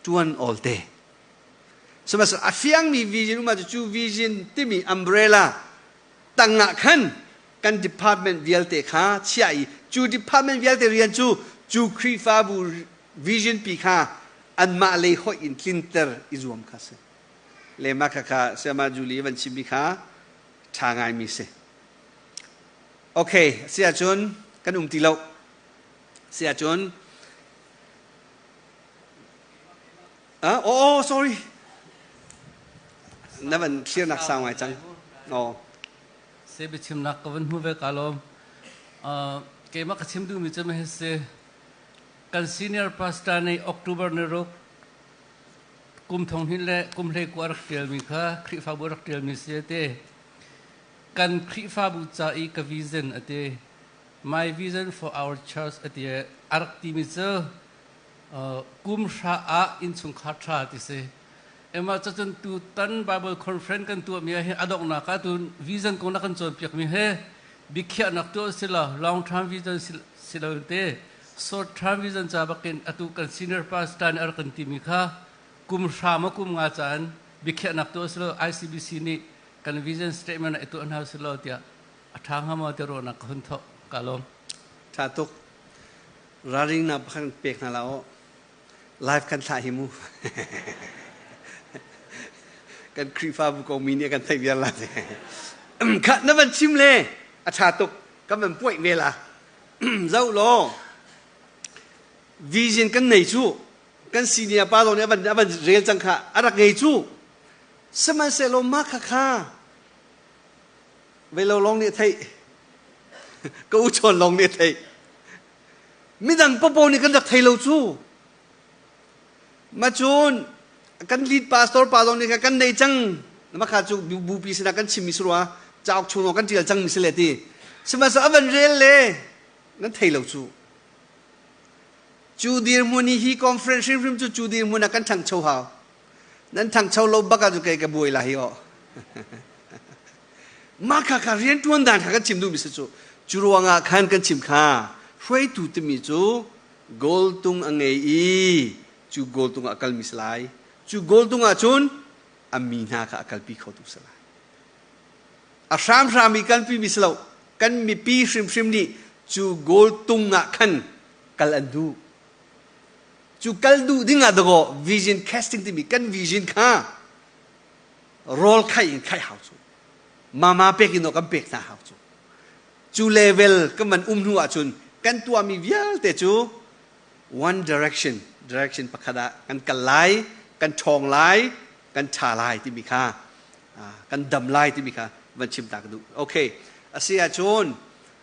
[SPEAKER 1] tuan all te sihmanhsehlaw a fiangmi vision um cu cu vision timi umbrella tangah khan kan department vialte kha chiah i cu department vialte rian cu cu Khrihfabu vision pi kha anmah lei hoih in tlinter i zuam kha si le mah kha kha Sayama Julie van chimmi kha ṭha ngaimi si. Okay, si ahcun kan um ti lo. Si ahcun ah oh, oh sorry. Na van clear nak sau ngai cang. Oh.
[SPEAKER 9] Se biachimnak ka van hmu ve ka lawm. Keimah ka chim duhmi cu hi si kan senior pastor nih October ni ruk kum thong hin le kum hlei kua rak ṭialmi kha Khrihfabu rak ṭialmi si a ti. Kan Khrihfabu ca i ka vision a ti. My vision for our church a ti. A rak timi cu kum hra ah innchungkhar ṭha ti si. Emah cacun tutan Bible conference kan tuahmi ah hin a donghnak ah tu vision kong na kan cawnpiakmi he biakhiahnak tuah si lo long term vision si lo te short term vision ca bakin atu kan senior pastor nih a rak kan timi kha kum hra maw kum nga caan biakhiahnak tuah si lo ICBC nih kan vision statement ah i tuah hna si lo tiah a ṭha hnga maw ti ruahnak ka hun thawk ka lawm.
[SPEAKER 1] Ṭha tuk. Ralring na pakhat pek hna la aw. Live kan thlah hi mu. Kan Khrihfabu ko mi nih kan theih viar la. Kha na van chim le a ṭha tuk. Kan van puaih ve la. Zoh law vision kan nei cu kan senior pa zong nih a van rel cang kha a rak ngei cu sihmanhsehlaw mah kha kha velo lawng nih a theih ka u chawn lawng nih a theih midang popo nih kan rak thei lo cu macun kan lead pastor pa zong nih kha kan nei cang ma kha cu bupi sinah kan chimmi si rua cauk chung kan ṭial cangmi si le ti sihmanhsehlaw a van rel le nan thei lo cu cu dirhmun i hi conference hrimhrim cu cu dirhmun ah kan ṭhangcho hau nan ṭhangcho lo bak ah cu kei ka buai la hi aw mah kha kha rianṭuan dan kha kan chim duhmi si cu cu ruangah khan kan chim kha hruaitu timi cu goal tung a ngei i cu goal tung ah a kalmi si lai cu goal tung ah cun a mi hna kha a kalpi khotu si lai a hramhram i kalpi mi si lo kan mipi hrimhrim nih cu goal tung ah khan kal an duh cu kal duh ding ah dakaw vision casting timi kan vision kha rawl khaih in khaih hau cu mama pek in kan pek hna hau cu cu level kan van um hnu ahcun kan tuahmi vialte cu one direction direction pakhat ah kan kal lai kan ṭhawng lai. Kan ṭha lai timi kha kan dam lai timi kha van chim ta ka duh. Okay. Asi ahcun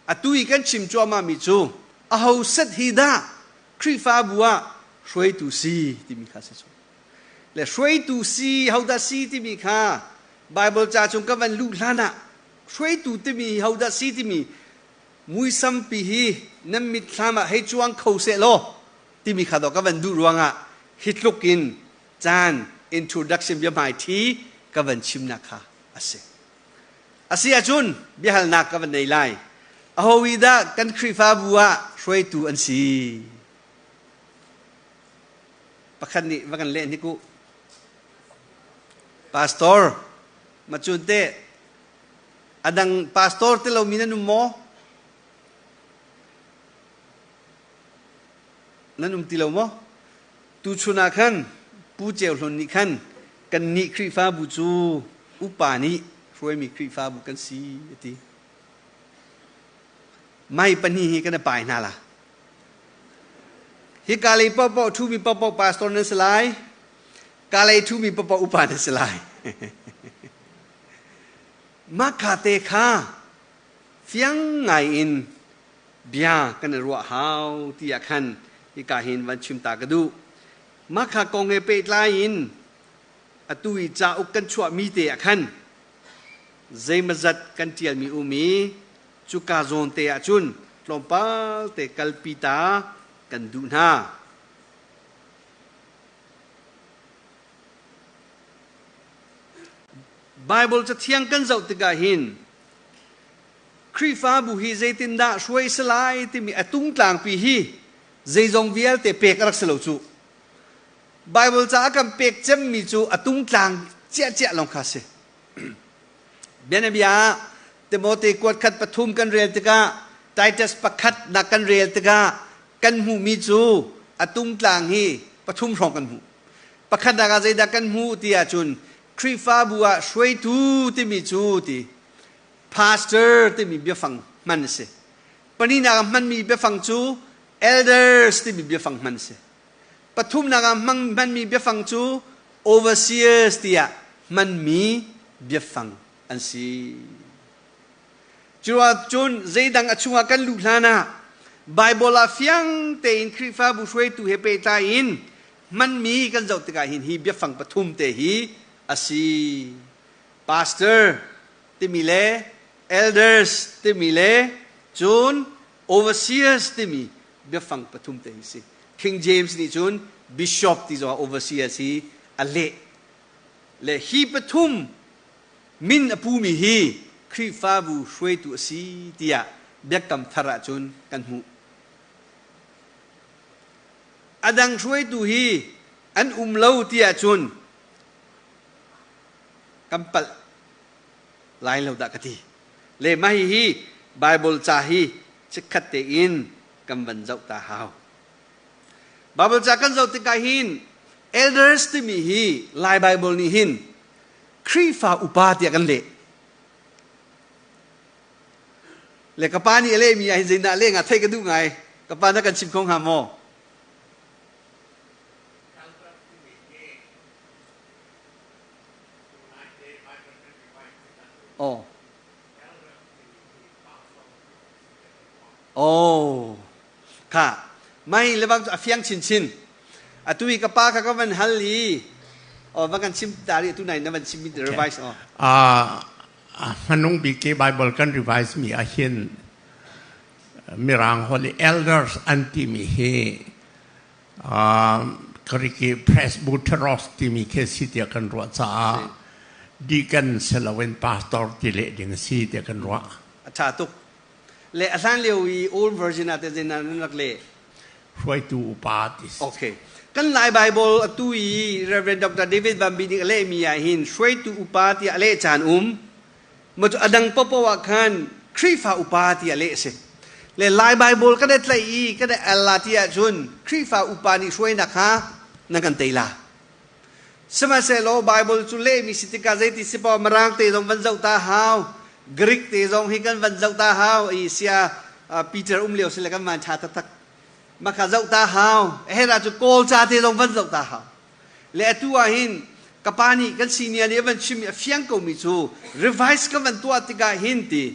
[SPEAKER 1] atu i kan chim cuahmah mi cu aho set hi dah Khrihfabu ah hruaitu si timi kha si cu. Le hruaitu si hodah si timi kha Bible ca chung ka van luh hlan ah hruaitu timi hodah si timi muisam pi hi nan mitthlam ah hei cuang kho seh law timi kha dawh ka van duh ruangah hi tluk in caan introduction biahmaiṭhi ka van chimnak kha a si. A si ahcun biahalnak ka van nei lai. Aho dah kan Khrihfabu ah hruaitu an si? Pakhat nih va kan leh hnik u. Pastor, macun te adang pastor te lomi nan um maw? Nan um ti lo maw? Tuchun ah khan Pu Ceu Hlun nih khan kannih Khrihfabu cu upa nih hruaimi Khrihfabu kan si a ti. Mai pahnih hi kan i pai hna la. Hi ka lei paohpaoh ṭhumi paohpaoh pastor nan si lai. Ka lei ṭhumi paohpaoh upa nan si lai. Mah kha te kha fiang ngai in bia kan i ruah hau ti ah khan hika hin van chim ta ka duh. Mah kha kong he pehtlai in atu i cauk kan chuahmi te ah khan zeimazat kan ṭialmi um i cuka zawn te ah cun tlawmpal te kalpi ta kan duh hna. Bible cathiang kan zoh tikah hin Khrihfabu hi zeitindah hruai si lai timi a tungtlangpi hi zeizong vialte pek a rak si lo cu. Bible ca a kan pek cemmi cu a tungtlang ciahciah lawng kha si. Bianabia ah Timote kuat khat pathum kan rel tikah Titus pakhat nak kan rel tikah kan hmuhmi cu a tungtlang hi pathum hrawng kan hmuh. Pakhatnak ah zeidah kan hmuh ti ahcun Khrihfabu ah hruaitu timi cu ti pastor timi biafang hman a si. Pahnihnak ah hmanmi biafang cu elders timi biafang hman a si. Pathumnak ah hmanmi biafang cu overseers tiah hmanmi biafang an si. Cuahcun zeidang a chungah kan luh hlan ah Bible ah fiang tein Khrihfabu hruaitu he pehtlai in hmanmi kan zoh tikah hin hi biafang pathum te hi a si. Pastor timi le elders timi le cun overseers timi biafang pathum te hi si. King James nih cun bishop ti zongah overseers hi a leh. Le hi pathum min a pumi hi Khrihfabu hruaitu a si tiah Biakam Thar ahcun kan hmuh. A dang hruaitu hi an um lo ti ahcun kan palh lai lo dah ka ti. Le mah hihi Bible ca hi chikkhat tein kan van zoh ta hau. Bible ca kan zoh tikah hin elders timi hi Lai Bible nih hin Khrihfa upa tiah kan leh. Le ka pa nih a lehmi ah hin zeidah leh nga theih ka duh ngai. Ka pa na kan chim kho hnga maw? Oh. Oh. Kha mai le bang cu a fiang chinchin. Atu i ka pa kha ka van hal i oh va kan chim ta ri tu nai na van chim mi revise oh.
[SPEAKER 8] Hmanung bik i Bible kan revise mi ah hin Mirang holh i elders an timi hi Greek i presbyteros timi khi si tiah kan ruah caah deacon si loin pastor ti leh ding a si tiah kan ruah.
[SPEAKER 1] A ṭha tuk. Le a hlan lio i old version ah te zeinan an rak leh?
[SPEAKER 8] Hruaitu upa ti si.
[SPEAKER 1] Okay. Kan Lai Bible atu i Reverend Dr. David Van Bi nih a lehmi ah hin hruaitu upa tiah a leh caan um. Ma cu a dang paohpaoh ah khan Khrihfa upa tiah leh a si. Le Lai Bible kan i tlaih i kan i al la ti ahcun Khrihfa upa nih hruainak kha nan kan tei la. Sihmanhsehlaw Bible cu lehmi si tikah zeiti si paoh Mirang te zong van zoh ta hau, Greek te zong hi kan van zoh ta hau i sia Peter um lio si le kan van ṭha taktak. Mah kha zoh ta hau. Hera cu Kawl ca te zong van zoh ta hau. Le atu ah hin Ka pa nih kan senior nih a van chimmi a fiang komi cu revise kan van tuah tikah hin ti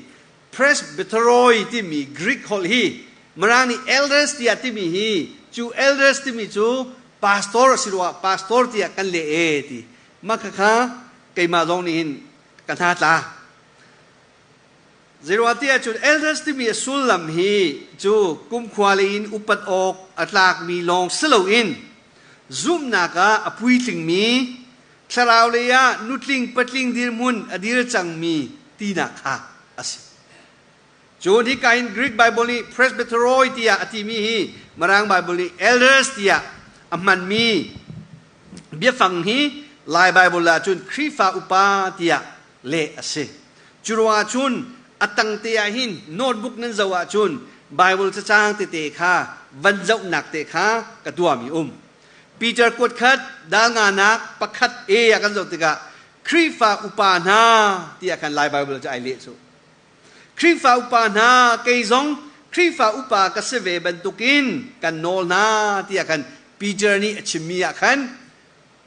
[SPEAKER 1] presbyteroi timi Greek holh hi Mirang nih elders tiah timi hi cu elders timi cu pastor a si ruangah pastor tiah kan leh e ti. Mah khakha keimah zong nih hin ka hna tla. Zeiruangah cun elders timi a sullam hi cu kumkhua lei in upat awk a tlakmi lawng si loin zumhnak ah a puitlingmi, thlarau lei ah nutling patling dirhmun a dir cangmi tinak kha a si. Cun hika in Greek Bible nih presbyteroi tiah a timi hi Mirang Bible nih elders tiah a hmanmi biafang hi Lai Bible ah cun Khrihfa upa tiah leh a si. Cu ruangah cun a tangte ah hin notebook nan zoh ahcun Bible cacang tete kha van zohnak te kha ka tuahmi um. Peter kuat khat dal nganak pakhat A ah kan zoh tikah Khrihfa upa hna tiah khan Lai Bible cu ai leh cu. Khrihfa upa hna kei zong Khrihfa upa ka si ve bantukin kan nawl hna tiah khan Peter nih a chimmi ah khan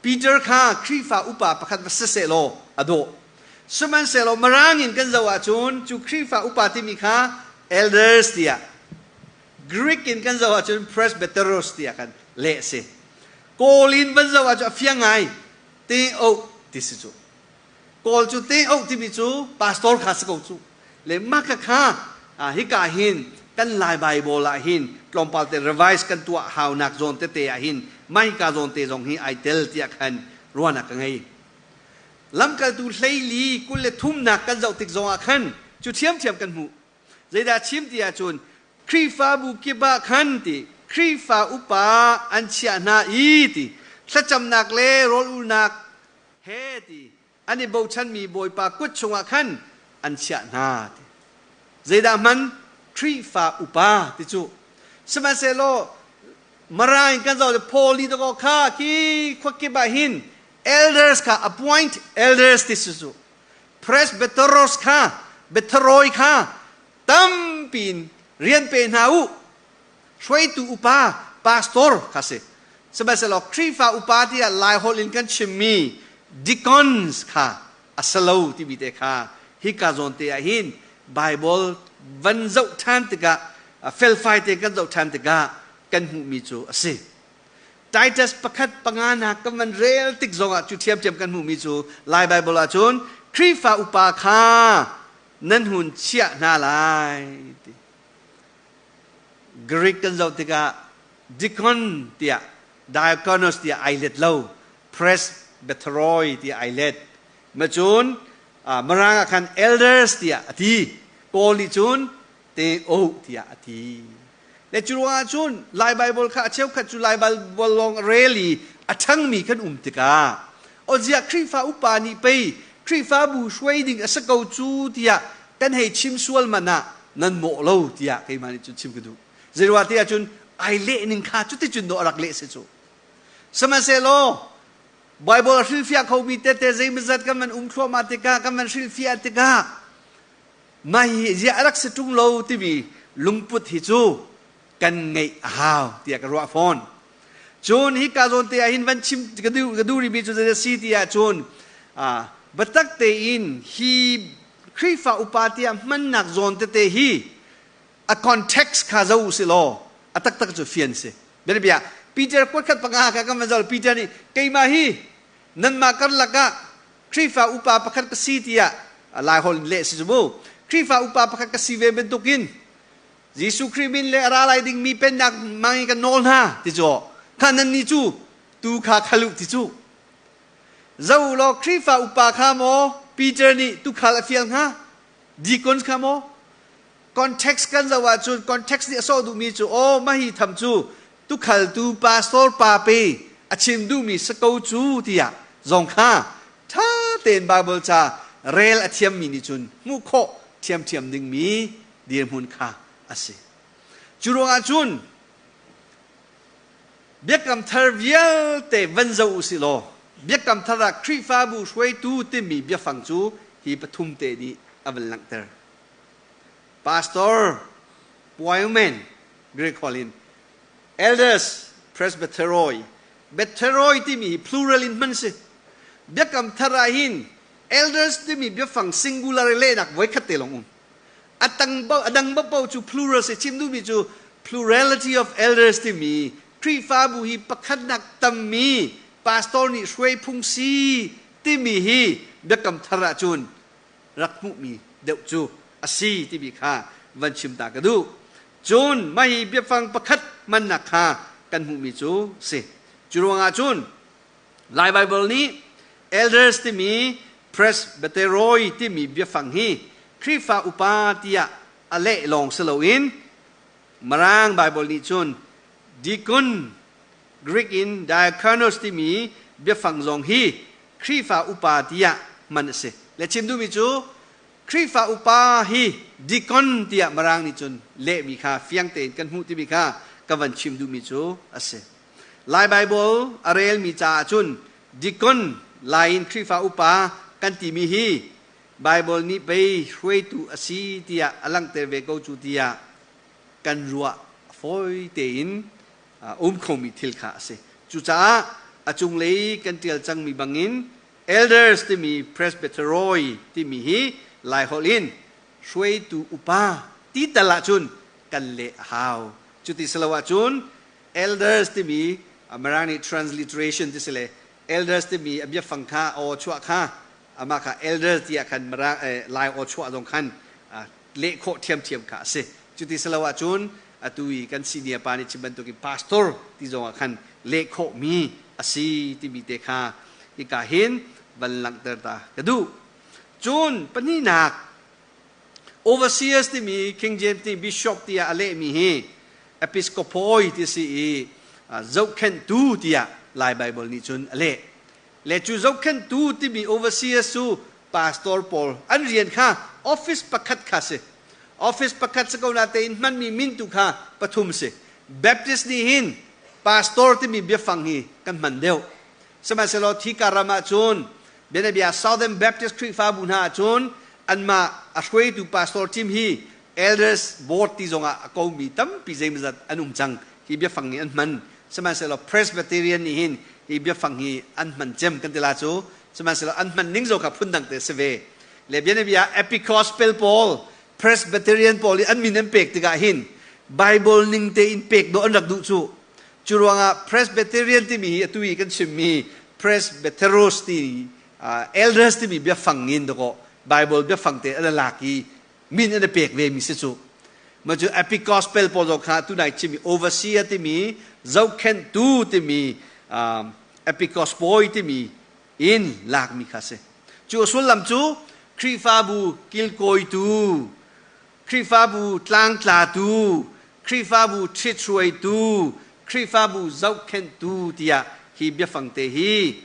[SPEAKER 1] Peter kha Khrihfa upa pakhat va si sehlaw a dawh. Sihmanhsehlaw Mirang in kan zoh ahcun cu Khrihfa upa timi kha elders tiah Greek in kan zoh ahcun presbyteros tiah kan leh a si. Kawl in van zoh ahcun a fiang ngai. Te oh ti si cu. Kawl cu te oh timi cu pastor kha si ko cu. Le mah kha hika hin kan Lai Bible ah hin tlawmpal te revise kan tuah haunak zawn tete ah hin mahika zawn te zong hi ai tel tiah khan ruahnak ka ngei. Lamkaltu hleili 23nak kan zoh tik zong ah khan cu ṭhiamṭhiam kan hmuh. Zeidah chim ti ahcun Khrihfabu kip ah khan ti Khrihfa upa an chiah hna i ti thlacamnak le rawl ulnak he ti an i bochanmi Bawipa kut chungah khan an chiah hna ti. Zeidah hman Khrihfa upa ti cu. Sihmanhsehlaw Mara in kan zoh Paul nih dakaw kha khi khuakip ah hin elders kha appoint elders ti si cu. Presbyteros kha betheroi kha tampi in rian pe hna u. Hruaitu upa pastor kha si. Sihmanhsehlaw Khrihfa upa tiah Laiholh in kan chimmi deacons kha a si lo timi te kha hika zawn te ah hin Bible van zoh ṭhan tikah felfai te kan zoh ṭhan tikah kan hmuhmi cu a si. Titus pakhat panganak kan van rel tik zongah cu ṭhiamṭhiam kan hmuhmi cu Lai Bible ahcun Khrihfa upa kha nan hun chiah hna lai ti. Greek kan zoh tikah deacon tiah diakonos tiah ai let lo presbyteroi tiah ai let macun Mirang ah khan elders tiah a ti Paul nih cun te o tiah a ti le cu ruangah cun Lai Bible kha a cheukhat cu Lai Bible lawng rel i a ṭhangmi kan um tikah oziah Khrihfa upa nih pei Khrihfabu hruai ding a si ko cu tiah kan hei chim sual man ah nan mawh lo tiah keimah nih cun chim ka duh. Zeiruah ti ahcun ai leh ning kha cuticun dawh a rak leh si cu. Sihmanhsehlaw Bible a hrilhfiah khomi tete zeimazat kan van um thluahmah tikah kan van hrilhfiah tikah mah hi ziah a rak si ṭung lo timi lungput hi cu kan ngeih a hau tiah ka ruah fawn. Cun hika zawn te ah hin van chim ka duh rihmi cu zei a si ti ahcun biatak tein hi Khrihfa upa tiah hmannak zawn tete hi a context kha zo u law a taktak cu fian si. Bianabia Peter kuat khat panga kha kan van zoh Peter nih keimah hi nanmah karlak ah Khrihfa upa pakhat ka si tiah Laiholh in leh si cu mu. Khrihfa upa pakhat ka si ve bantukin Jesuh Khrih min le a ra lai dingmi pennak mang in kan nawl hna ti cu kha nan nih cu tu kha khal u ti cu zo law Khrihfa upa kha maw Peter nih tukhal a fial hnga deacons kha maw Context kan zoh ahcun context nih a sawh duhmi cu aw mahi tham cu tukhaltu pastor pa pe a chim duhmi si ko cu tiah zong kha ṭha tein Bible ca rel a thiammi nih cun hmuh khawh ṭhiamṭhiam dingmi dirhmun kha a si. Cu ruangah cun Biakam Thar vialte van zoh u sih law Biakam Thar ah Khrihfabu hruaitu timi biafang cu hi pathum te nih a van langhter. Pastor, Poimen, Greek holh in, elders, presbyteroi, betteroi timi hi plural in hman si. Biakam Thar ah hin elders timi biafang singular i lehnak voikhat te lawng um. A tang a dang paoh cu plural si chim duhmi cu plurality of elders timi Khrihfabu hi pakhatnak tammi pastor nih hruai phung si timi hi Biakam Thar ahcun rak hmuhmi deuh cu a si timi kha van chim ta ka duh. Cun mah hi biafang pakhat hmannak kha kan hmuhmi cu si. Cu ruangah cun Lai Baibal nih elders timi presbyteroi timi biafang hi Khrihfa upa tiah a leh lawng si loin Mirang Baibal nih cun deacon Greek in diakonos timi biafang zong hi Khrihfa upa tiah hman a si. Le chim duhmi cu Khrihfa upa hi deacon tiah Mirang nih cun lehmi kha fiang tein kan hmuh timi kha ka van chim duhmi cu a si. Lai Baibal a relmi caah cun deacon Lai in Khrihfa upa kan timi hi Baibal nih pei hruaitu a si tiah a langhter ve ko cu tiah kan ruah fawi tein um khomi thil kha a si. Cucaah a cunglei kan ṭial cangmi bangin elders timi presbyteroi timi hi Laiholh in hruaitu upa ti tal ahcun kan leh a hau. Cuti si lo ahcun elders timi Mirang nih transliteration ti si le elders timi a biafang kha aw chuah kha amah kha elder tiah khan Mirang Lai aw chuah zong khan leh khawh ṭhiamṭhiam kha a si. Cuti si lo ahcun atu i kan senior pa nih chim bantukin pastor ti zongah khan leh khawhmi a si timi te kha hika hin van langhter ta ka duh. Cun pahnihnak overseers timi King James nih bishop tiah a lehmi hi episcopoi ti si i zohkhenhtu tiah Lai Baibal nih cun a leh. Le cu zohkhenhtu timi overseers cu pastor pawl an rian kha office pakhat kha si. Office pakhat si ko na tein hmanmi min tu kha pathum si. Baptist nih hin pastor timi biafang hi kan hman deuh. Sihmanhsehlaw thika ram ah cun bianabia Southern Baptist Khrihfabu hna ah cun anmah a hruaitu pastor team hi elders board ti zongah a komi tampi zeimawzat an um cang. Hi biafang hi an hman. Sihmanhsehlaw Presbyterian nih hin hi biafang hi an hman cem kan ti la cu. Sihmanhsehlaw an hman ning zong kha phundang te a si ve. Le bianabia Epicospel pawl Presbyterian pawl i an min an pek tikah hin Bible ning tein pek dawh an rak duh cu. Cu ruangah Presbyterian timi hi atu i kan chimmi Presbyteros ti elders timi biafang in dakaw Bible biafang te an lak i min an i pek ve mi si cu. Ma cu Epic Gospel pawl zong kha tunai chimmi overseer timi zohkhenhtu timi Epic Gospel timi in lakmi kha si. Cu a sullam cu Khrihfabu kilkawitu, Khrihfabu tlangtlatu, Khrihfabu ṭhithruaitu, Khrihfabu zohkhenhtu tiah hi biafang te hi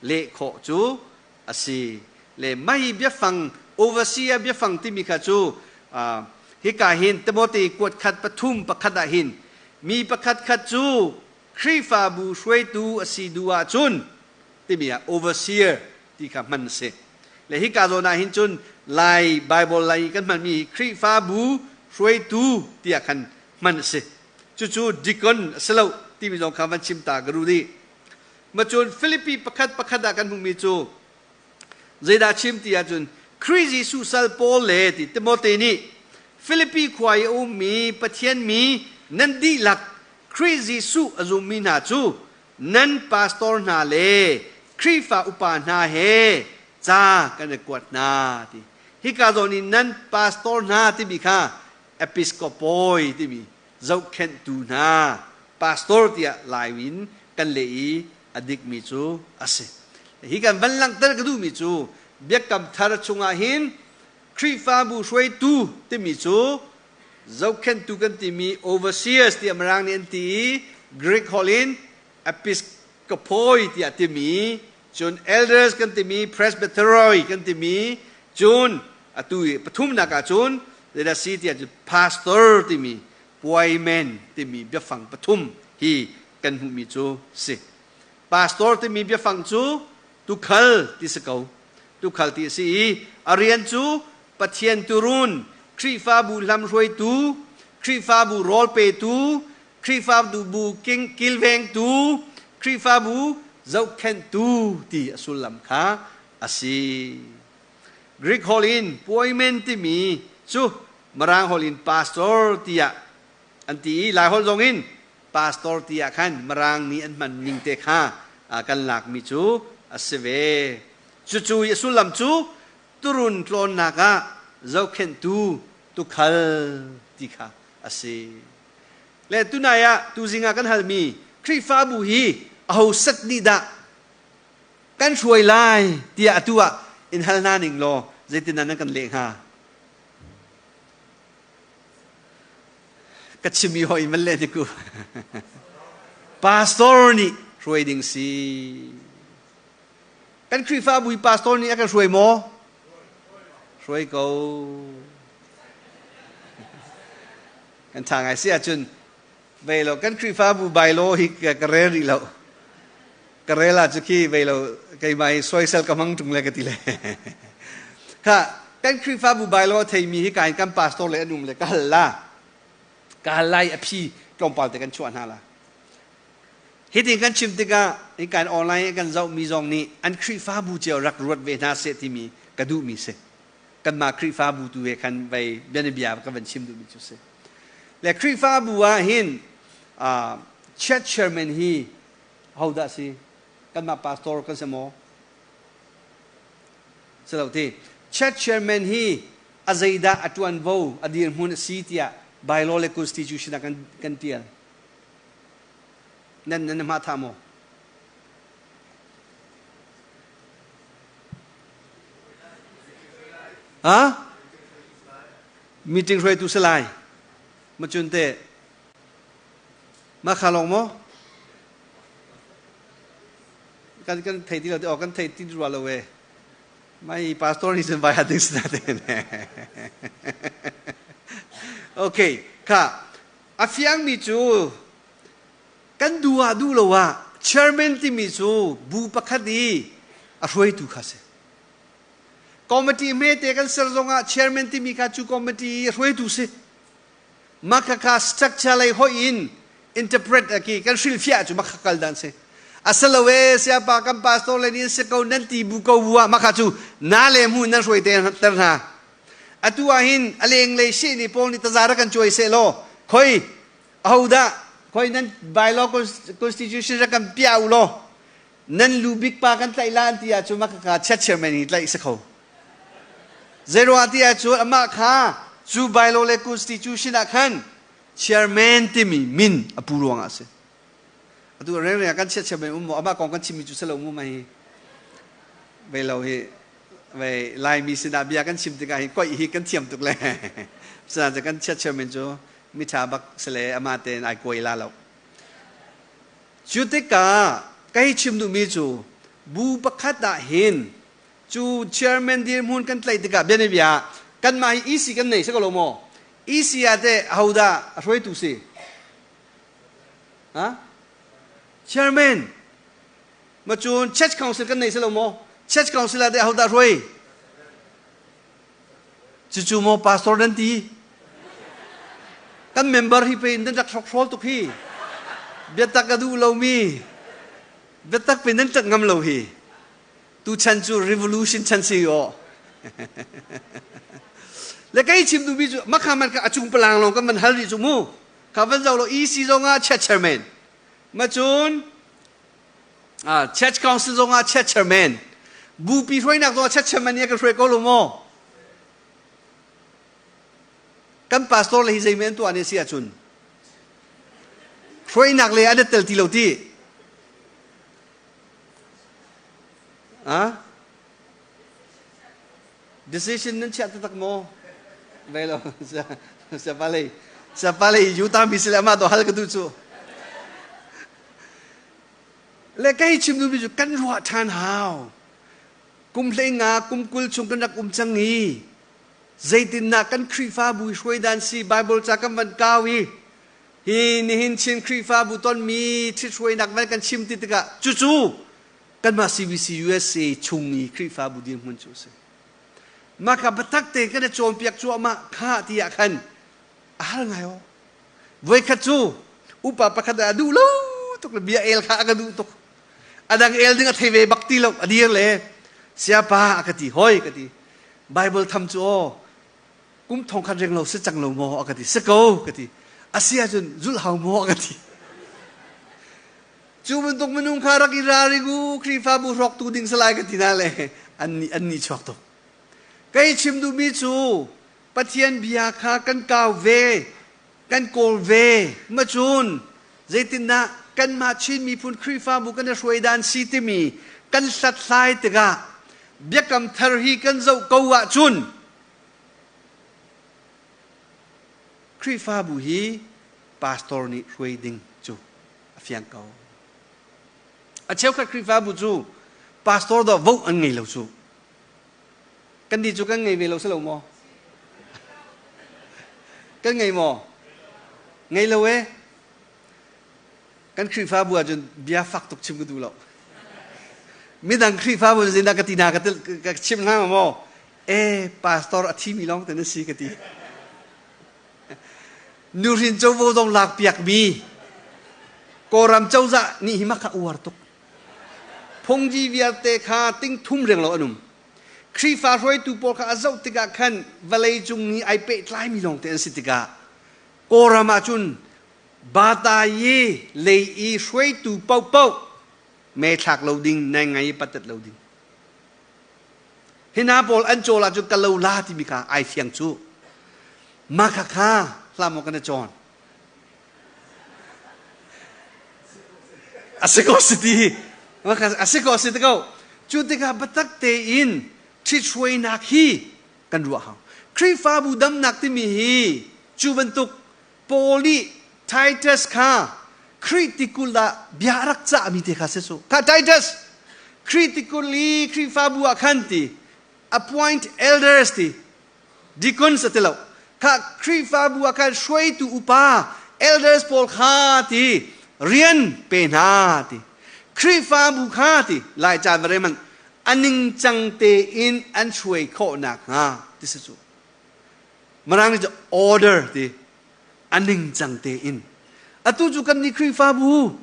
[SPEAKER 1] leh khawh cu a si. Le mah hi biafang overseer biafang timi kha cu hika hin Timote kuat khat pathum pakhat ah hin mi pakhat khat cu Khrihfabu hruaitu a si duh ahcun timi ah overseer ti kha hman a si. Le hika zawn ah hin cun Lai Bible lai kan hmanmi hi Khrihfabu hruaitu tiah khan hman a si. Cucu deacon a si lo timi zong kha van chim ta ka duh dih. Macun Filipi pakhat pakhat ah kan hmuhmi cu zeidah chim ti ahcun Khrih Jesuh sal Paul le ti Timote nih Filipi khua i a ummi Pathian mi nan dihlak Khrih Jesuh a zummi hna cu nan pastor hna le Khrihfa upa hna he ca kan i kuat hna ti. Hika zawn i nan pastor hna timi kha episkopoi timi zohkhenhtu hna pastor tiah Lai in kan leh i a dikmi cu a si. Hi kan van langhter ka duhmi cu Biakam Thar chungah hin Khrihfabu hruaitu timi cu zohkhenhtu kan timi overseers tiah Mirang nih an ti i Greek holh in episkopoi tiah timi cun elders kan timi presbyteroi kan timi cun atu i pathumnak ah cun zeidah si tiah cun pastor timi puaimen timi biafang pathum hi kan hmuhmi cu si. Pastor timi biafang cu tukhal ti si ko. Tukhal ti a si i a rian cu Pathian turun, Khrihfabu hlamhruaitu, Khrihfabu rawl petu, Khrihfabu bu kilvengtu, Khrihfabu Zohkhenhtu ti a sullam kha a si. Greek holh in poimen timi cu Mirang holh in pastor tiah an ti i Laiholh zong in pastor tiah khan Mirang nih an hman ning te kha kan lakmi cu a si ve. Cucu i a sullam cu turun tlawnnak ah zohkhenhtu tukhal ti kha a si. Le tunai ah tuzing ah kan halmi Khrihfabu hi aho set nih dah kan hruai lai tiah atu ah in hal hna ning law zeitin nan kan leh hnga? Ka chim i hoi man le ku. Pastor nih hruai ding si. Kan Khrihfabu i pastor nih a kan hruai maw? Hruai ko. Kan ṭha ngai si ahcun vei lo kan Khrihfabu bylaw hi ka rel rih lo. Ka rel ah cu khi vei lo keimah hi soisel ka hmang ṭung le ka ti le. Kha kan Khrihfabu bylaw theimi hi ka in kan pastor le an um le ka hal la. Ka hal lai a phi tlawmpal te kan chuah hna la. Hitin kan chim tikah hikan online kan zohmi zong nih an Khrihfabu cio rak ruat ve hna seh timi ka duhmi si. Kanmah Khrihfabu tu he khan vei bianabia ka van chim duhmi cu si. Le Khrihfabu ah hin church chairman hi hodah si? Kanmah pastor kan si maw? Si lo ti. Church chairman hi a zeidah a tuanvo a dirhmun a si tiah bylaw le constitution ah kan tial. Nan nan hma tha maw? Ha? Meeting hruaitu si lai. Ma cun te ma kha long maw? Kan kan thei ti lo te o kan thei ti rua lo e. Mai pastor nih cun vai hat ding si na te. Okay, kha A fiangmi cu kan duh ah duh lo ah chairman timi cu bu pakhat i a hruaitu kha si. Committee hmete kan ser zongah chairman timi kha cu committee i a hruaitu si. Mah kha structure lei hoih in interpret ki kan hrilhfiah cu mah kal dan si. Asalo e siapa kan pastor le nih si ko nan ti bu ko bu ah mah kha cu na le mu nan hruai te ter hna. Atu ah hin a lenglei seh nih Paul nih taza rak kan cuai seh law khoi ahodah khoi nan bylaw constitution rak kan piah u law nan lu bik pa kan tlaih la an ti ahcun mah kha chat chairman hi tlaih si kho. Zeiruang ti ahcun amah kha cu bylaw le constitution ah khan chairman timi min a pu ruangah a si. Atu reng reng kan chiat chairman um maw amah kong kan chimmi cu si lo mu mai vei lo hi vei Laimi sinah bia kan chim tikah hi koih hi kan thiam tuk le sinain kan chiat chairman cu miṭha bak si le amah tein ai kuai la lo. Cu tikah ka hi chim duhmi cu bu pakhat ah hin cu chairman dirhmun kan tlaih tikah bianabia kanmah hi EC kan nei si ko lo maw? EC ah teh ahodah a hruaitu si? Ha? Chairman Ma cun church council kan nei si lo maw? Church council ah deh ahodah hruai? Cucu maw pastor nan ti? Kan member hi pe in nan rak hrokhrawl tuk hi. Biatak a duh lomi. Biatak pe nan tat ngam lo hi. Tu chan cu revolution chan si aw. Le kei chim duhmi cu makha man ka achung palang lawng kan van hal rih cu mu. Kha van zoh lo EC zong ah chairman. Ma cun Church Council zong ah church chairman, bupi hruainak zong ah church chairman nih a kan hruai ko lo maw? Kan pastor le hi zei an tuah ne si ahcun hruainak le an tel ti lo ti. Ah? Decision nan chiah taktak maw? Ve lo. Siapa lei siapa lei Utah mi sile amah to hal ka duh cu. Le kei chim duhmi cu kan ruah ṭhan hau. Kum hlei nga, kum 20 chung kan rak um cang i zeitindah kan Khrihfabu i hruai dan si Bible ca kan van kau i hi nihin Chin Khrihfabu tonmi ṭhithruainak van kan chim ti tikah cucu kanmah CBC USA chung i Khrihfabu dirhmun cu a si. Mah kha biatak tein kan i cawnpiak cuahmah kha ti ah khan a har ngai aw. Voikhat cu upa pakhat a duh lo tuk le bia el kha a ka duh tuk. Adang el ding a thei ve bak ti lo a dir le siapa a ka ti hoi ka ti Bible tham cu aw kum thong khat reng lo si cang lo maw a ka ti si ko ka ti asi ahcun zulh hau maw a ka ti cu bantuk minung kha rak i ralring u Khrihfabu hrawktu ding salai ka ti na le an ni an ni chuak tuk kei chim duhmi cu Pathian bia kha kan kau ve kan kawl ve macun zeitindah kanmah Chin miphun Khrihfabu kan i hruai dan si timi kan hlathlai tikah biakam thar hi kan zoh ko ahcun Khrihfabu hi pastor nih hruai ding cu a fiang ko. A cheukhat Khrihfabu cu pastor dah vote an ngei lo cu. Kan nih cu kan ngei ve lo si lo maw? Kan ngei maw? Ngei lo e. Kan Khrihfabu ahcun bia fak tuk chim ka duh lo. Midang Khrihfabu zeidah ka ti hna ka chim hna maw? E pastor a thimi lawng te na si ka ti. Nuhrin covo zong lak piakmi Kawlram cozah nih hi mah kha uar tuk. Phungji vialte kha ting thum reng lo an um. Khrihfa hruaitu pawl kha a zoh tikah khan vawlei cung i ai pehtlaimi lawngte an si tikah Kawlram ah cun Batayi lei i hruaitu paohpaoh me thlak lo ding, nai ngai i patat lo ding. Hi hna pawl an cawl ahcun ka lo la timi kha ai fiang cu. Mah kha kha hlah maw kan i cawn. A si ko si ti. A si ko si ti ko. Cu tikah biatak tein ṭhithruainak hi kan ruah hau. Khrihfabu damnak timi hi cu bantuk Paul nih Titus kha Khrih tikulh ah bia a rak cahmi te kha si su. Kha Titus, Khrih tikulh i Khrihfabu ah khan ti appoint elders ti deacons a ti lo. Kha Khrihfabu ah khan hruaitu upa elders pawl kha ti rian pe hna ti. Khrihfabu kha ti Lai ca va man a ningcang tein an hruai khawh nakhnga ti si cu. Mirang nih order ti a ningcang tein. Atu cu kan nih Khrihfabu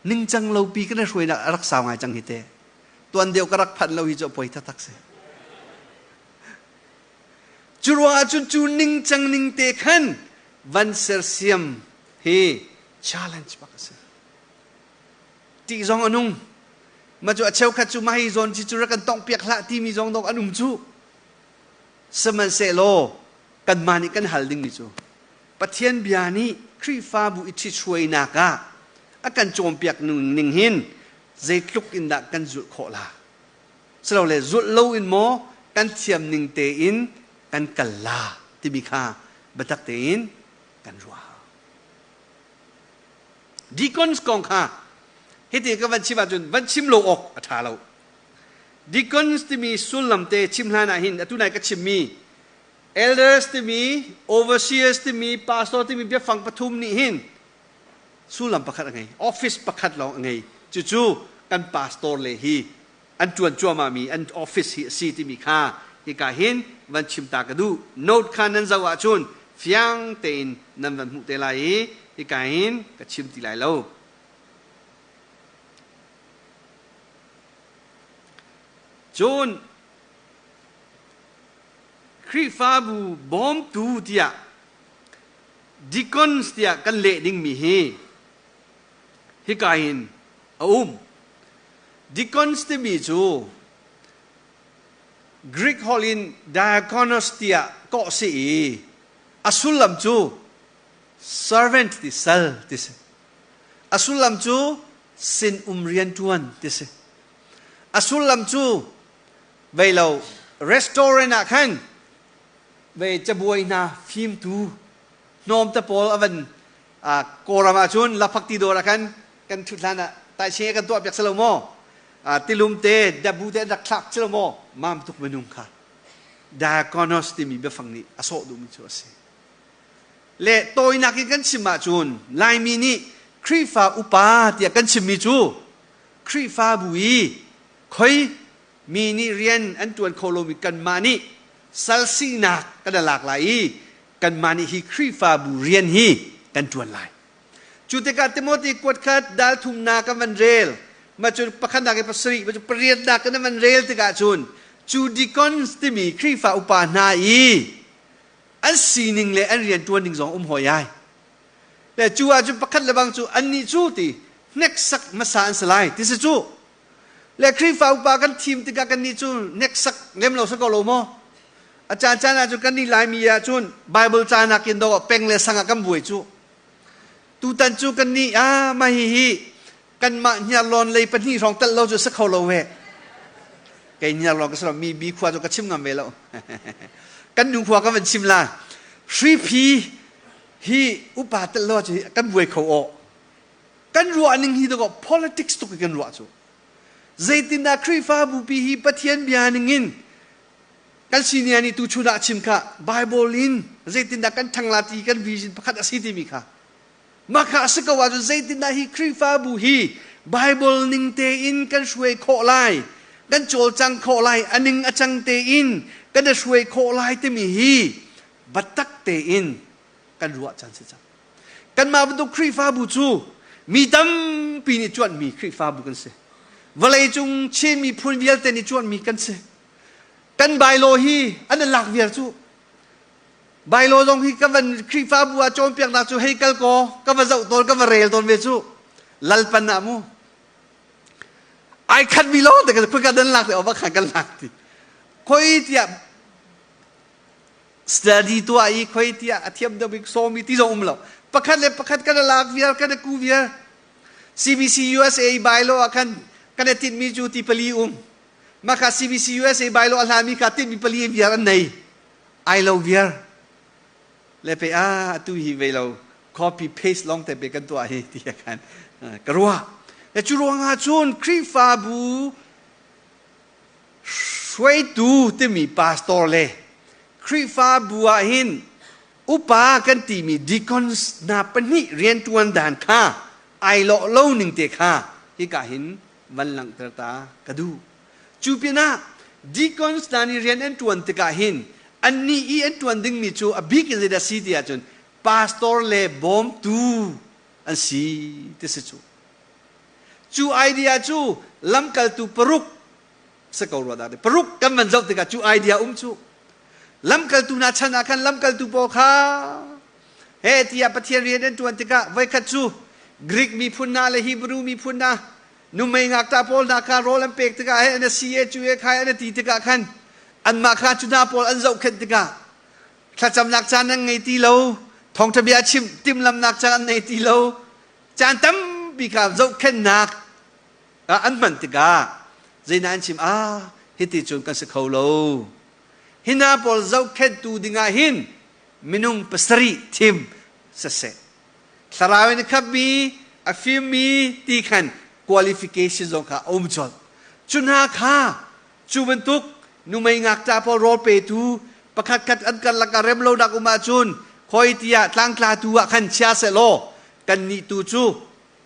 [SPEAKER 1] ningcang lo pi kan i hruainak a rak sau ngai cang hi te. Tuan deuh ka rak phanh lo hi cu a poi taktak si. Cu ruangah cun cu ningcang ning te khan van sersiam hi challenge bak a si. Ṭih zong a nung. Ma cu a cheukhat cu mah hi zawn ci cu rak kan tongh piak hlah timi zong dok an um cu. Sihmanhsehlaw kanmah nih kan hal dingmi cu Pathian bia nih Khrihfabu i ṭhithruainak ah a kan cawnpiak ning hin zeitluk in dah kan zulh khawh la? Silole zulh loin maw kan thiam ning tein kan kal la timi kha biatak tein kan ruah. Deacons kong kha hiti ka van chim ahcun van chim lo awk a ṭha lo. Deacons timi sullam te chim hlan ah hin atu nai ka chimmi elders timi overseers timi pastor timi biafang pathum nih hin sullam pakhat a ngei office pakhat lawng a ngei cucu kan pastor le hi an ṭuan cuahmah mi an office hi a si timi kha hika hin van chim ta ka duh note kha nan zoh ahcun fiang tein nan van hmuh te lai i hika hin ka chim ti lai lo Cun Khrihfabu bawmtu tiah deacons tiah kan leh dingmi hi hika hin a um. Deacons timi cu Greek holh in diakonos tiah kawh si i a sullam cu servant ti sal ti si. A sullam cu sinum rianṭuan ti si. A sullam cu vei lo restaurant ah khan vei cabuai hna fimtu hnawm te pawl a van Kawlram ah cun laphak ti dawr ah khan kan ṭhut hlan ah taising kan tuah piak si lo maw tilum te dabu te an rak thlak si lo maw mam tuk minung kha diakonos timi biafang nih a sawh duhmi cu a si Le tawinak in kan chim ahcun Laimi nih Khrihfa upa tiah kan chimmi cu Khrihfabu i khoi mi nih rian an ṭuan kho lomi kanmah nih sal sinak kan i lak lai i kanmah nih hi Khrihfabu rian hi kan ṭuan lai. Cu tikah Timote kuat khat dal thumnak kan van rel. Ma cun pakhatnak i pasarih, ma cun pariatnak in van rel tikah cun cu deacons timi Khrihfa upa hna i an sining le an rianṭuan ning zong um hoi ai. Le cu ahcun pakhat le bang cu annih cu ti hneksak hmasa an si lai ti si cu. Le Khrihfa upa kan thim tikah kannih cu hneksak lem lo si ko lo maw? A caan caan ahcun kannih Laimi ahcun Bible ca nakin dawh peng le sang ah kan buai cu. Tutan cu kannih ah mah hihi kanmah hniarlawn lei pahnih hrawng telh lo cu si kho lo ve. Kei hniarlawn ka si lo, mi bi khua cu ka chim ngam ve lo. Kan nu khua ka van chim la. Hriphi hi upa telh lo cu kan buai kho aw. Kan ruah ning hi dawh politics tuk kan ruah cu. Zeitindah Khrihfabu pi hi Pathian bia ning in kan senior nih tuchun ah chim kha Bible in zeitindah kan ṭhang la ti kan vision pakhat a si timi kha mah kha a si ko ahcun zeitindah hi Khrihfabu hi Bible ning tein kan hruai khawh lai kan cawlcang khawh lai a ning a cang tein kan i hruai khawh lai timi hi biatak tein kan ruah caan si cang kanmah bantuk Khrihfabu cu mi tampi nih cuanhmi Khrihfabu kan si vawleicung Chin miphun vialte nih cuanhmi kan si Kan bylaw hi an i lak viar cu. Bylaw zong hi ka van Khrihfabu ah cawnpiaknak cu hei kal kaw ka va zoh tawn ka va rel tawn ve cu. Lalpan ah mu. Ai khat mi lawng te ka khoi dan lak te va khan kan lak ti. Khoi tiah study tuah i khoi tiah a thiam deuh bik sawm i ti zong um lo. Pakhat le pakhat kan lak viar kan ku viar. CBC USA bylaw ah khan kan i tinhmi cu ti pali um. Maka CBC USA bylaw a hlami kha tinhmi pali viar an nei. Ai lo viar. Le pe a atu hi ve lo copy paste long te pe kan tuah hi ti khan ka ruah. Le cu ruangah cun Khrihfabu hruaitu timi pastor le Khrihfabu ah hin upa kan timi deacons hna pahnih riantuan dan kha ai lawh lo ning te kha hika hin van langhter ta ka duh. Cu pinah deacons hna nih rian an ṭuan tikah hin annih i an ṭuan dingmi cu a bik in zeidah si ti ahcun pastor le bawmtu an si ti si cu. Cu idea cu lamkaltu paruk si ko rua dah paruk kan van zoh tikah cu idea um cu. Lamkaltu hna chan ah khan lamkaltu pawl kha he tiah Pathian rian an ṭuan tikah voikhat cu Greek miphun hna le Hebrew miphun hna numei ngakṭah pawl hna kha rawl an pek tikah he an si e cu e khai an ti tikah khan anmah kha cu hna pawl an zohkhenh tikah thlacamnak caan an ngei ti lo thawngṭha bia chim timhlamnak caan an nei ti lo caan tampi kha zohkhenhnak an hman tikah zeidah an chim ah hiti cun kan si kho lo hi hna pawl zohkhenhtu dingah hin minung pasarih thim siseh thlarau in a khatmi a fimmi ti khan qualification zong kha a um colh cu hna kha cu bantuk numei ngakṭah pawl rawl petu pakhat khat an karlak ah rem lonak um ahcun khoi tiah tlangtlatu ah khan chia sehlaw kannih tu cu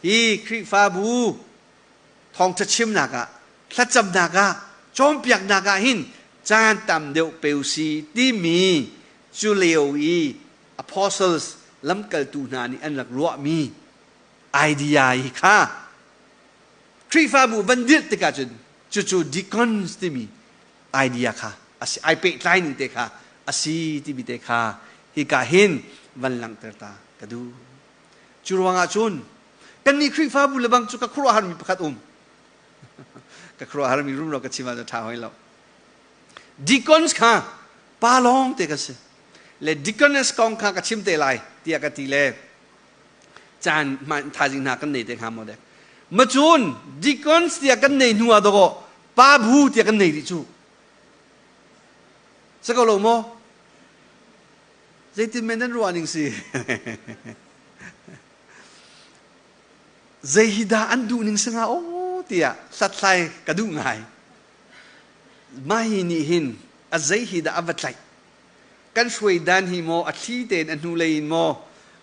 [SPEAKER 1] hi Khrihfabu thawngṭha chimnak ah thlacamnak ah cawnpiaknak ah hin caan tam deuh pe usi timi cu lio i apostles lamkaltu hna nih an rak ruahmi idea hi kha Khrihfabu van dirh tikah cun cucu deacons timi idea kha asi ai pehtlai ning te kha asi timi te kha hika hin van langhter ta ka duh. Cu ruangah cun kannih Khrihfabu le bang cu ka khuaruahharmi pakhat um. Ka khuaruahharmi rumro ka chim ahcun ṭha hoi lo. Deacons kha pa lawng te ka si. Le deaconess kong kha ka chim te lai tiah ka ti le caan hman thaizing hna kan nei te hnga maw dek. Macun deacons tiah kan nei hnu ah dawkaw pa bu tiah kan nei rih cu. Si ko lo maw? Zeitin men nan ruah ning si? Zei hi dah an duh ning si hnga aw tiah hlathlai ka duh ngai. Mah hi nih hin a zei hi dah a va tlaih? Kan hruai dan hi maw a thli tein a hnulei in maw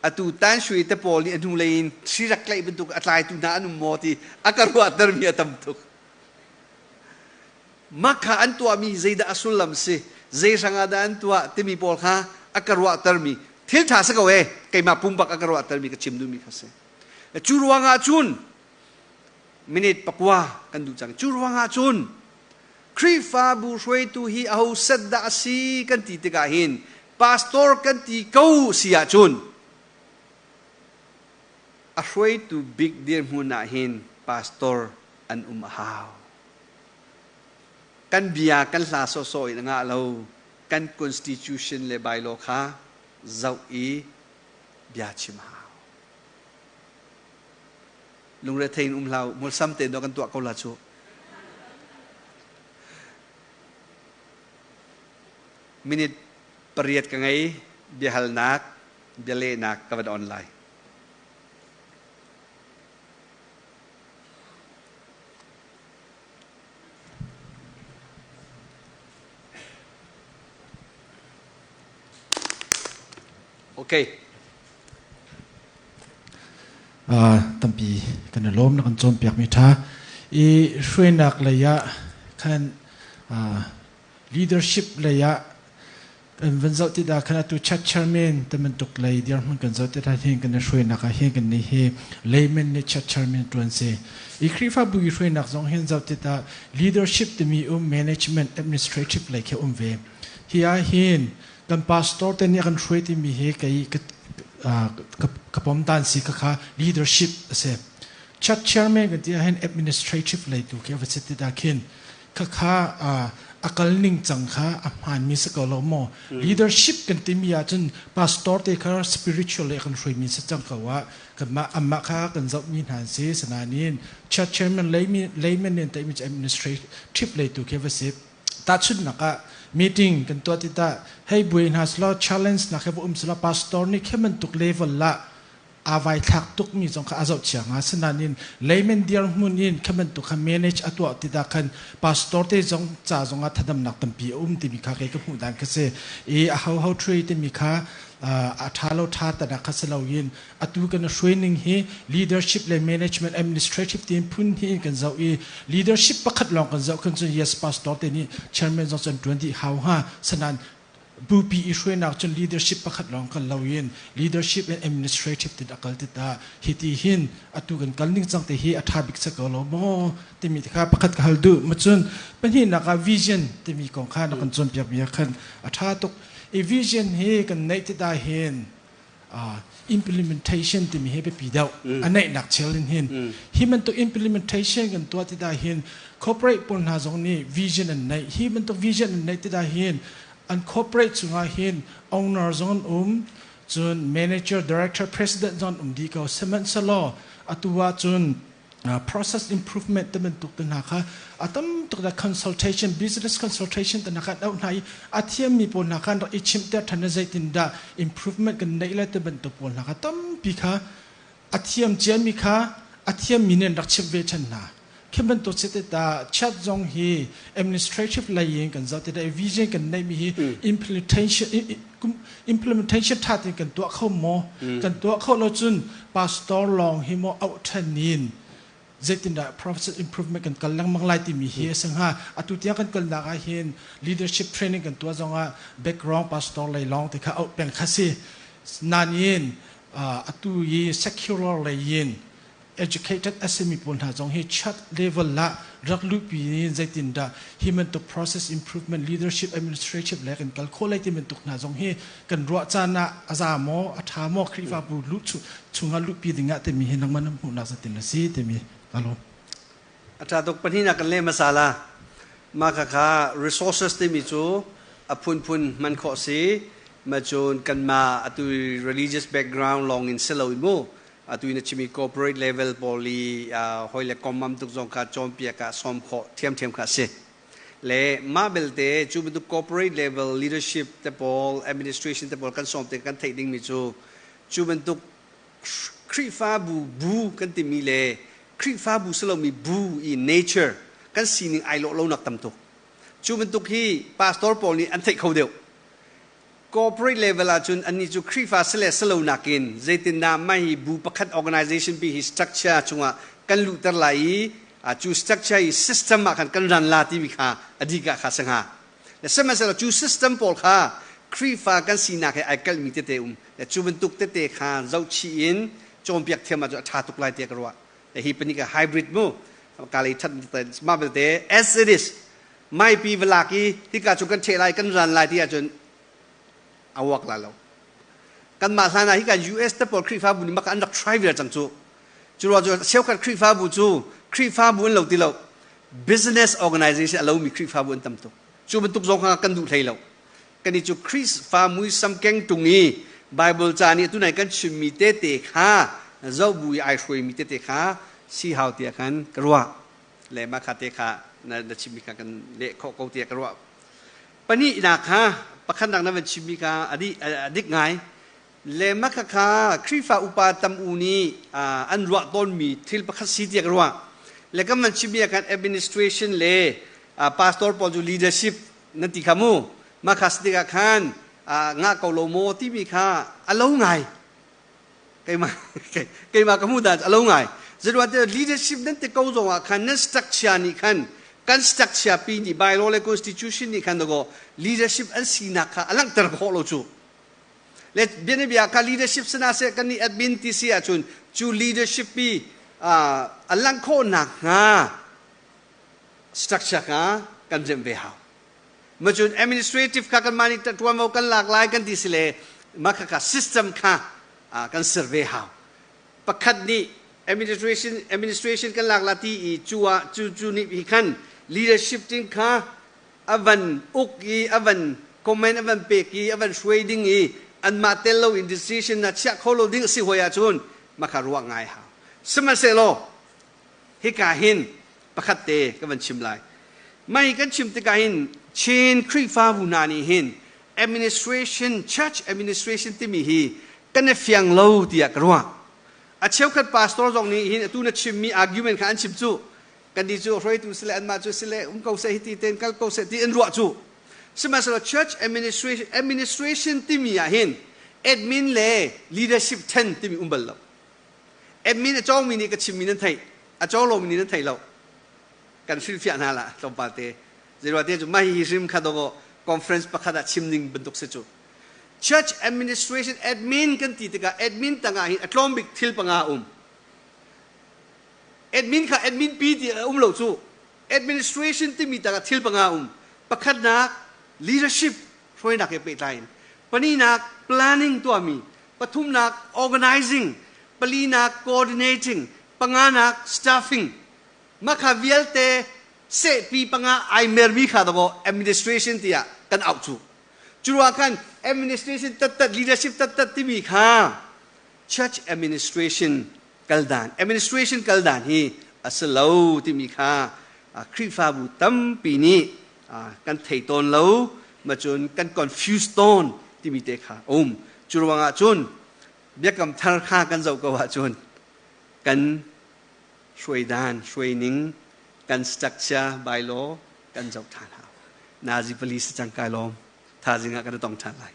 [SPEAKER 1] atu tan shui te pawl nih a hnulei in thli rak tlaih bantuk a tlaitu hna an um maw ti a ka ruahtermi a tam tuk. Mah kha an tuahmi zeidah a sullam si, zei hrangah dah an tuah timi pawl kha a ka ruahtermi thil ṭha si ko e, keimah pumpak a ka ruahtermi ka chim duhmi kha si. Cu ruangah cun. Minute pakua kan duh cang. Cu ruangah cun Khrihfabu hruaitu hi aho set dah a si kan ti tikah hin pastor kan ti ko si ahcun a hruaitu bik dirhmun ah hin pastor an um a hau. Kan bia kan hla sawhsawh in a ngah lo. Kan constitution le bylaw kha zoh i bia chim a hau. Lungrethei in um hlah u, mulsam tein dawh kan tuah ko la cu. Minute pariat ka ngei, biahalnak, bialehnak ka van on lai. Okay.
[SPEAKER 10] Tampi kan i lawm na kan cawnpiakmi ṭha. I hruainak lei ah khan leadership lei ah kan van zoh ti dah khan atu chat chairman te bantuk lei dirhmun kan zoh ti dah hin kan i hruainak ah hin kan nih hi layman nih chat chairman ṭuan si. I Khrihfabu i hruainak zong hin zoh ti dah leadership timi um management administrative lei khi um ve. Hi ah hin kan pastor te nih a kan hruai timi hi kei ka pom dan si kha kha leadership a si. Church chairman kan ti ahhin administrative lei tu khi a va si ti dah khin khakha a kal ning cang kha a hmaanmi si ko lo maw? Leadership kan timi ahcun pastor te kha spiritual lei kan hruaimi si cang ko ah kanmah amah kha kan zohmi hna an si. Sinain church chairman layman nih an teimi cu administrative lei tu khi a va si. Tahchunhnak ah meeting kan tuah tikah hei buai hna selaw challenge nak he va um selaw pastor nih khi bantuk level lah aa vai thlak tukmi zong kha a zoh chia hnga. Sinain layman dirhmun in khi bantuk kha manage a tuah tikah khan pastor te zong ca zong ah thadamnak tampi a um timi kha kei ka hmuh dan kha si. I a ho ho ṭhui timi kha a ṭha lo ṭha tanak kha si loin atu kan hruai ning hi leadership le management administrative team phun hi in kan zoh i leadership pakhat lawng kan zoh khan cun yes pastor te nih chairman zong cun tuan dih hau hnga. Sanan bupi i hruainak cun leadership pakhat lawng kan lo in leadership and administrative tin akal ti ta hi ti hin atu kan kal ning cang te hi a tha bik sa ko lo maw timi kha pakhat ka hal duh. Ma cun pahnihnak ah vision timi kong kha na kan cawnpiak mi khan a tha tuk i vision hi kan neih ti ta hin implementation timi hi biapi deuh a neihnak chel in hin hi bantuk implementation kan tuah ti dah hin corporate pawl hna zong nih vision an neih. Hi bantuk vision an neih ti dah hin an corporate chungah hin owner zong an um, cun manager, director, president zong an um dih ko. Sihmanhsehlaw atu ah cun process improvement te bantuk te hna kha a tam tuk da consultation, business consultation te hna kha an auh hna i a thiammi pawl hna kha an rak i chimhter than i zeitin dah improvement kan neih lai te bantuk pawl hna kha tampi kha a thiam ciami kha a thiammi nih an rak chimh ve than hna. Khi bantuk si te ta chat zong hi administrative lei in kan zoh te da vision kan neihmi hi implementation implementation tha tein kan tuah kho maw? Kan tuah kho lo cun pastor lawng hi maw auh than in zeitindah process improvement kan kal lengmang lai timi hi a si hnga. Atu tiang kan kalnak ah hin leadership training kan tuah zongah background pastor lei lawng te kha auh peng kha si. Nain atu i secular lei in educated a simi pawl hna zong hi chat level ah rak luhpi in zeitindah hi bantuk process improvement, leadership, administrative le kan kal khawh lai ti bantuk hna zong hi kan ruah caan ah a za maw, a ṭha maw, Khrihfabu luh chungah luhpi ding ah timi hi nangmah na hmuhnak zeitin a si timi ka lawm.
[SPEAKER 1] A ṭha tuk. Pahnihnak kan leh hmasa la. Mah khakha resources timi cu a phunphun hman khawh si. Ma cun kanmah atu religious background lawng in si lo in mu atu in a chimi corporate level pawl i hoi le komam tuk zong kha cawnpiak ah sawm khawh thiamthiam kha a si. Le mah belte cu bantuk corporate level leadership te pawl, administration te pawl kan sawm te kan theih dingmi cu cu bantuk Khrihfabu bu kan timi le Khrihfabu si lomi bu i nature kan sining ai lawh lonak tam tuk. Cu bantuk hi pastor pawl nih an theih kho deuh. Corporate level ahcun annih cu Khrihfa si le si lo nakin zeitindah mah hi bu pakhat organization pi hi structure chungah kan luhter lai i cu structure i system ah khan kan ran la timi kha a dika kha si hnga. Le sihmanhsehlaw cu system pawl kha Khrihfa kan sinak he ai kalhmi tete um. Le cu bantuk tete kha zohchih in cawnpiak thiam ahcun a ṭha tuk lai tiah ka ruah. Le hi pahnih ka hybrid mu. Ka lei that mah belte as it is maipi valak i hika cu kan ṭheh lai kan ran lai ti ahcun a work lai lo. Kanmah hlan ah hika US te pawl Khrihfabu nih maka an rak try viar cang cu. Cu ruang cu cheukhat Khrihfabu cu Khrihfabu an lo ti lo. Business organization a lomi Khrihfabu an tam tuk. Cu bantuk zong kha kan duh hlei lo. Kan i cu Khrihfa muisam keng tung i Bible ca nih tunai kan chimmi tete kha zohbu i ai hruaimi tete kha si hau tiah khan ka ruah. Le mah kha te kha na chimmi kha kan leh khawh ko tiah ka ruah. Pahnihnak kha pakhatnak na van chimmi kha a dik ngai. Le mah kha kha Khrihfa upa tam u nih an ruah tawnmi thil pakhat si tiah ka ruah. Le kan van chimmi ah khan administration le pastor pawl cu leadership nan ti kha mu. Mah kha si tikah khan ngah ko lo maw timi kha a lo ngai. Keimah keimah ka hmuh dan a lo ngai. Zeruah te leadership nan ti ko zong ah khan nan structure nih khan kan structure pi nih bylaw le constitution nih khan dago leadership an sinak kha a langhter khawh lo cu. Le bianabia kha leadership sana seh kan nih admin ti si ahcun cu leadership pi a langh khawh nak hnga structure kha kan remh ve hau. Ma cun administrative kha kan mah nih ṭuanvo kan lak lai kan ti si le mah kha system kha kan ser ve hau. Pakhat nih administration kan lak la ti i cu ah cu cu nih hi khan leadership ting kha a van uk i a van comment a van pek i a van hruai ding i anmah tel lo in decision na chiah kho lo ding a si hoi ahcun mah kha ruah ngai hau. Sihmanhsehlaw hika hin pakhat te ka van chim lai. Mei kan chim tikah hin Chin Khrihfabu hna nih hin administration, church administration timi hi kan i fiang lo tiah ka ruah. A cheukhat pastor zong nih hin atu na chimmi argument kha an chim cu. Kan nih cu hruaitu sile anmah cu sile um ko seh hiti ten kal ko seh ti an ruah cu. Sihmanhsehlaw church administration, administration timi ah hin admin le leadership then timi um bal lo. Admin a cawngmi nih ka chimmi nan theih, a cawng lomi nih nan theih lo. Kan hrilhfiah hna la tlawmpal te. Zeiruah te cu mah hi hrim kha dawkaw conference pakhat ah chim ning bantuk si cu. Church administration admin kan ti tikah admin tangah hin a tlawm bik thil panga um. Admin kha admin pi ti a um lo cu. Administration timi tangah thil panga um. Pakhatnak leadership hruainak he pehtlai in. Pahnihnak planning tuahmi. Pathumnak organizing. Palinak coordinating. Panganak staffing. Mah kha vialte sehpi panga ai mermi kha dawkaw administration tiah kan auh cu. Cu ruang khan administration tattat leadership tattat timi kha church administration kaldan administration kaldan hi a si lo timi kha Khrihfabu tampi nih kan thei tawn lo ma cun kan confuse tawn timi te kha a um. Cu ruangah cun biakam thar kha kan zoh ko ahcun kan hruaidan hruaining kan structure bylaw kan zoh ṭhan hau. Nazi police cang kai lawm. Thazing ah kan i tong ṭhan lai.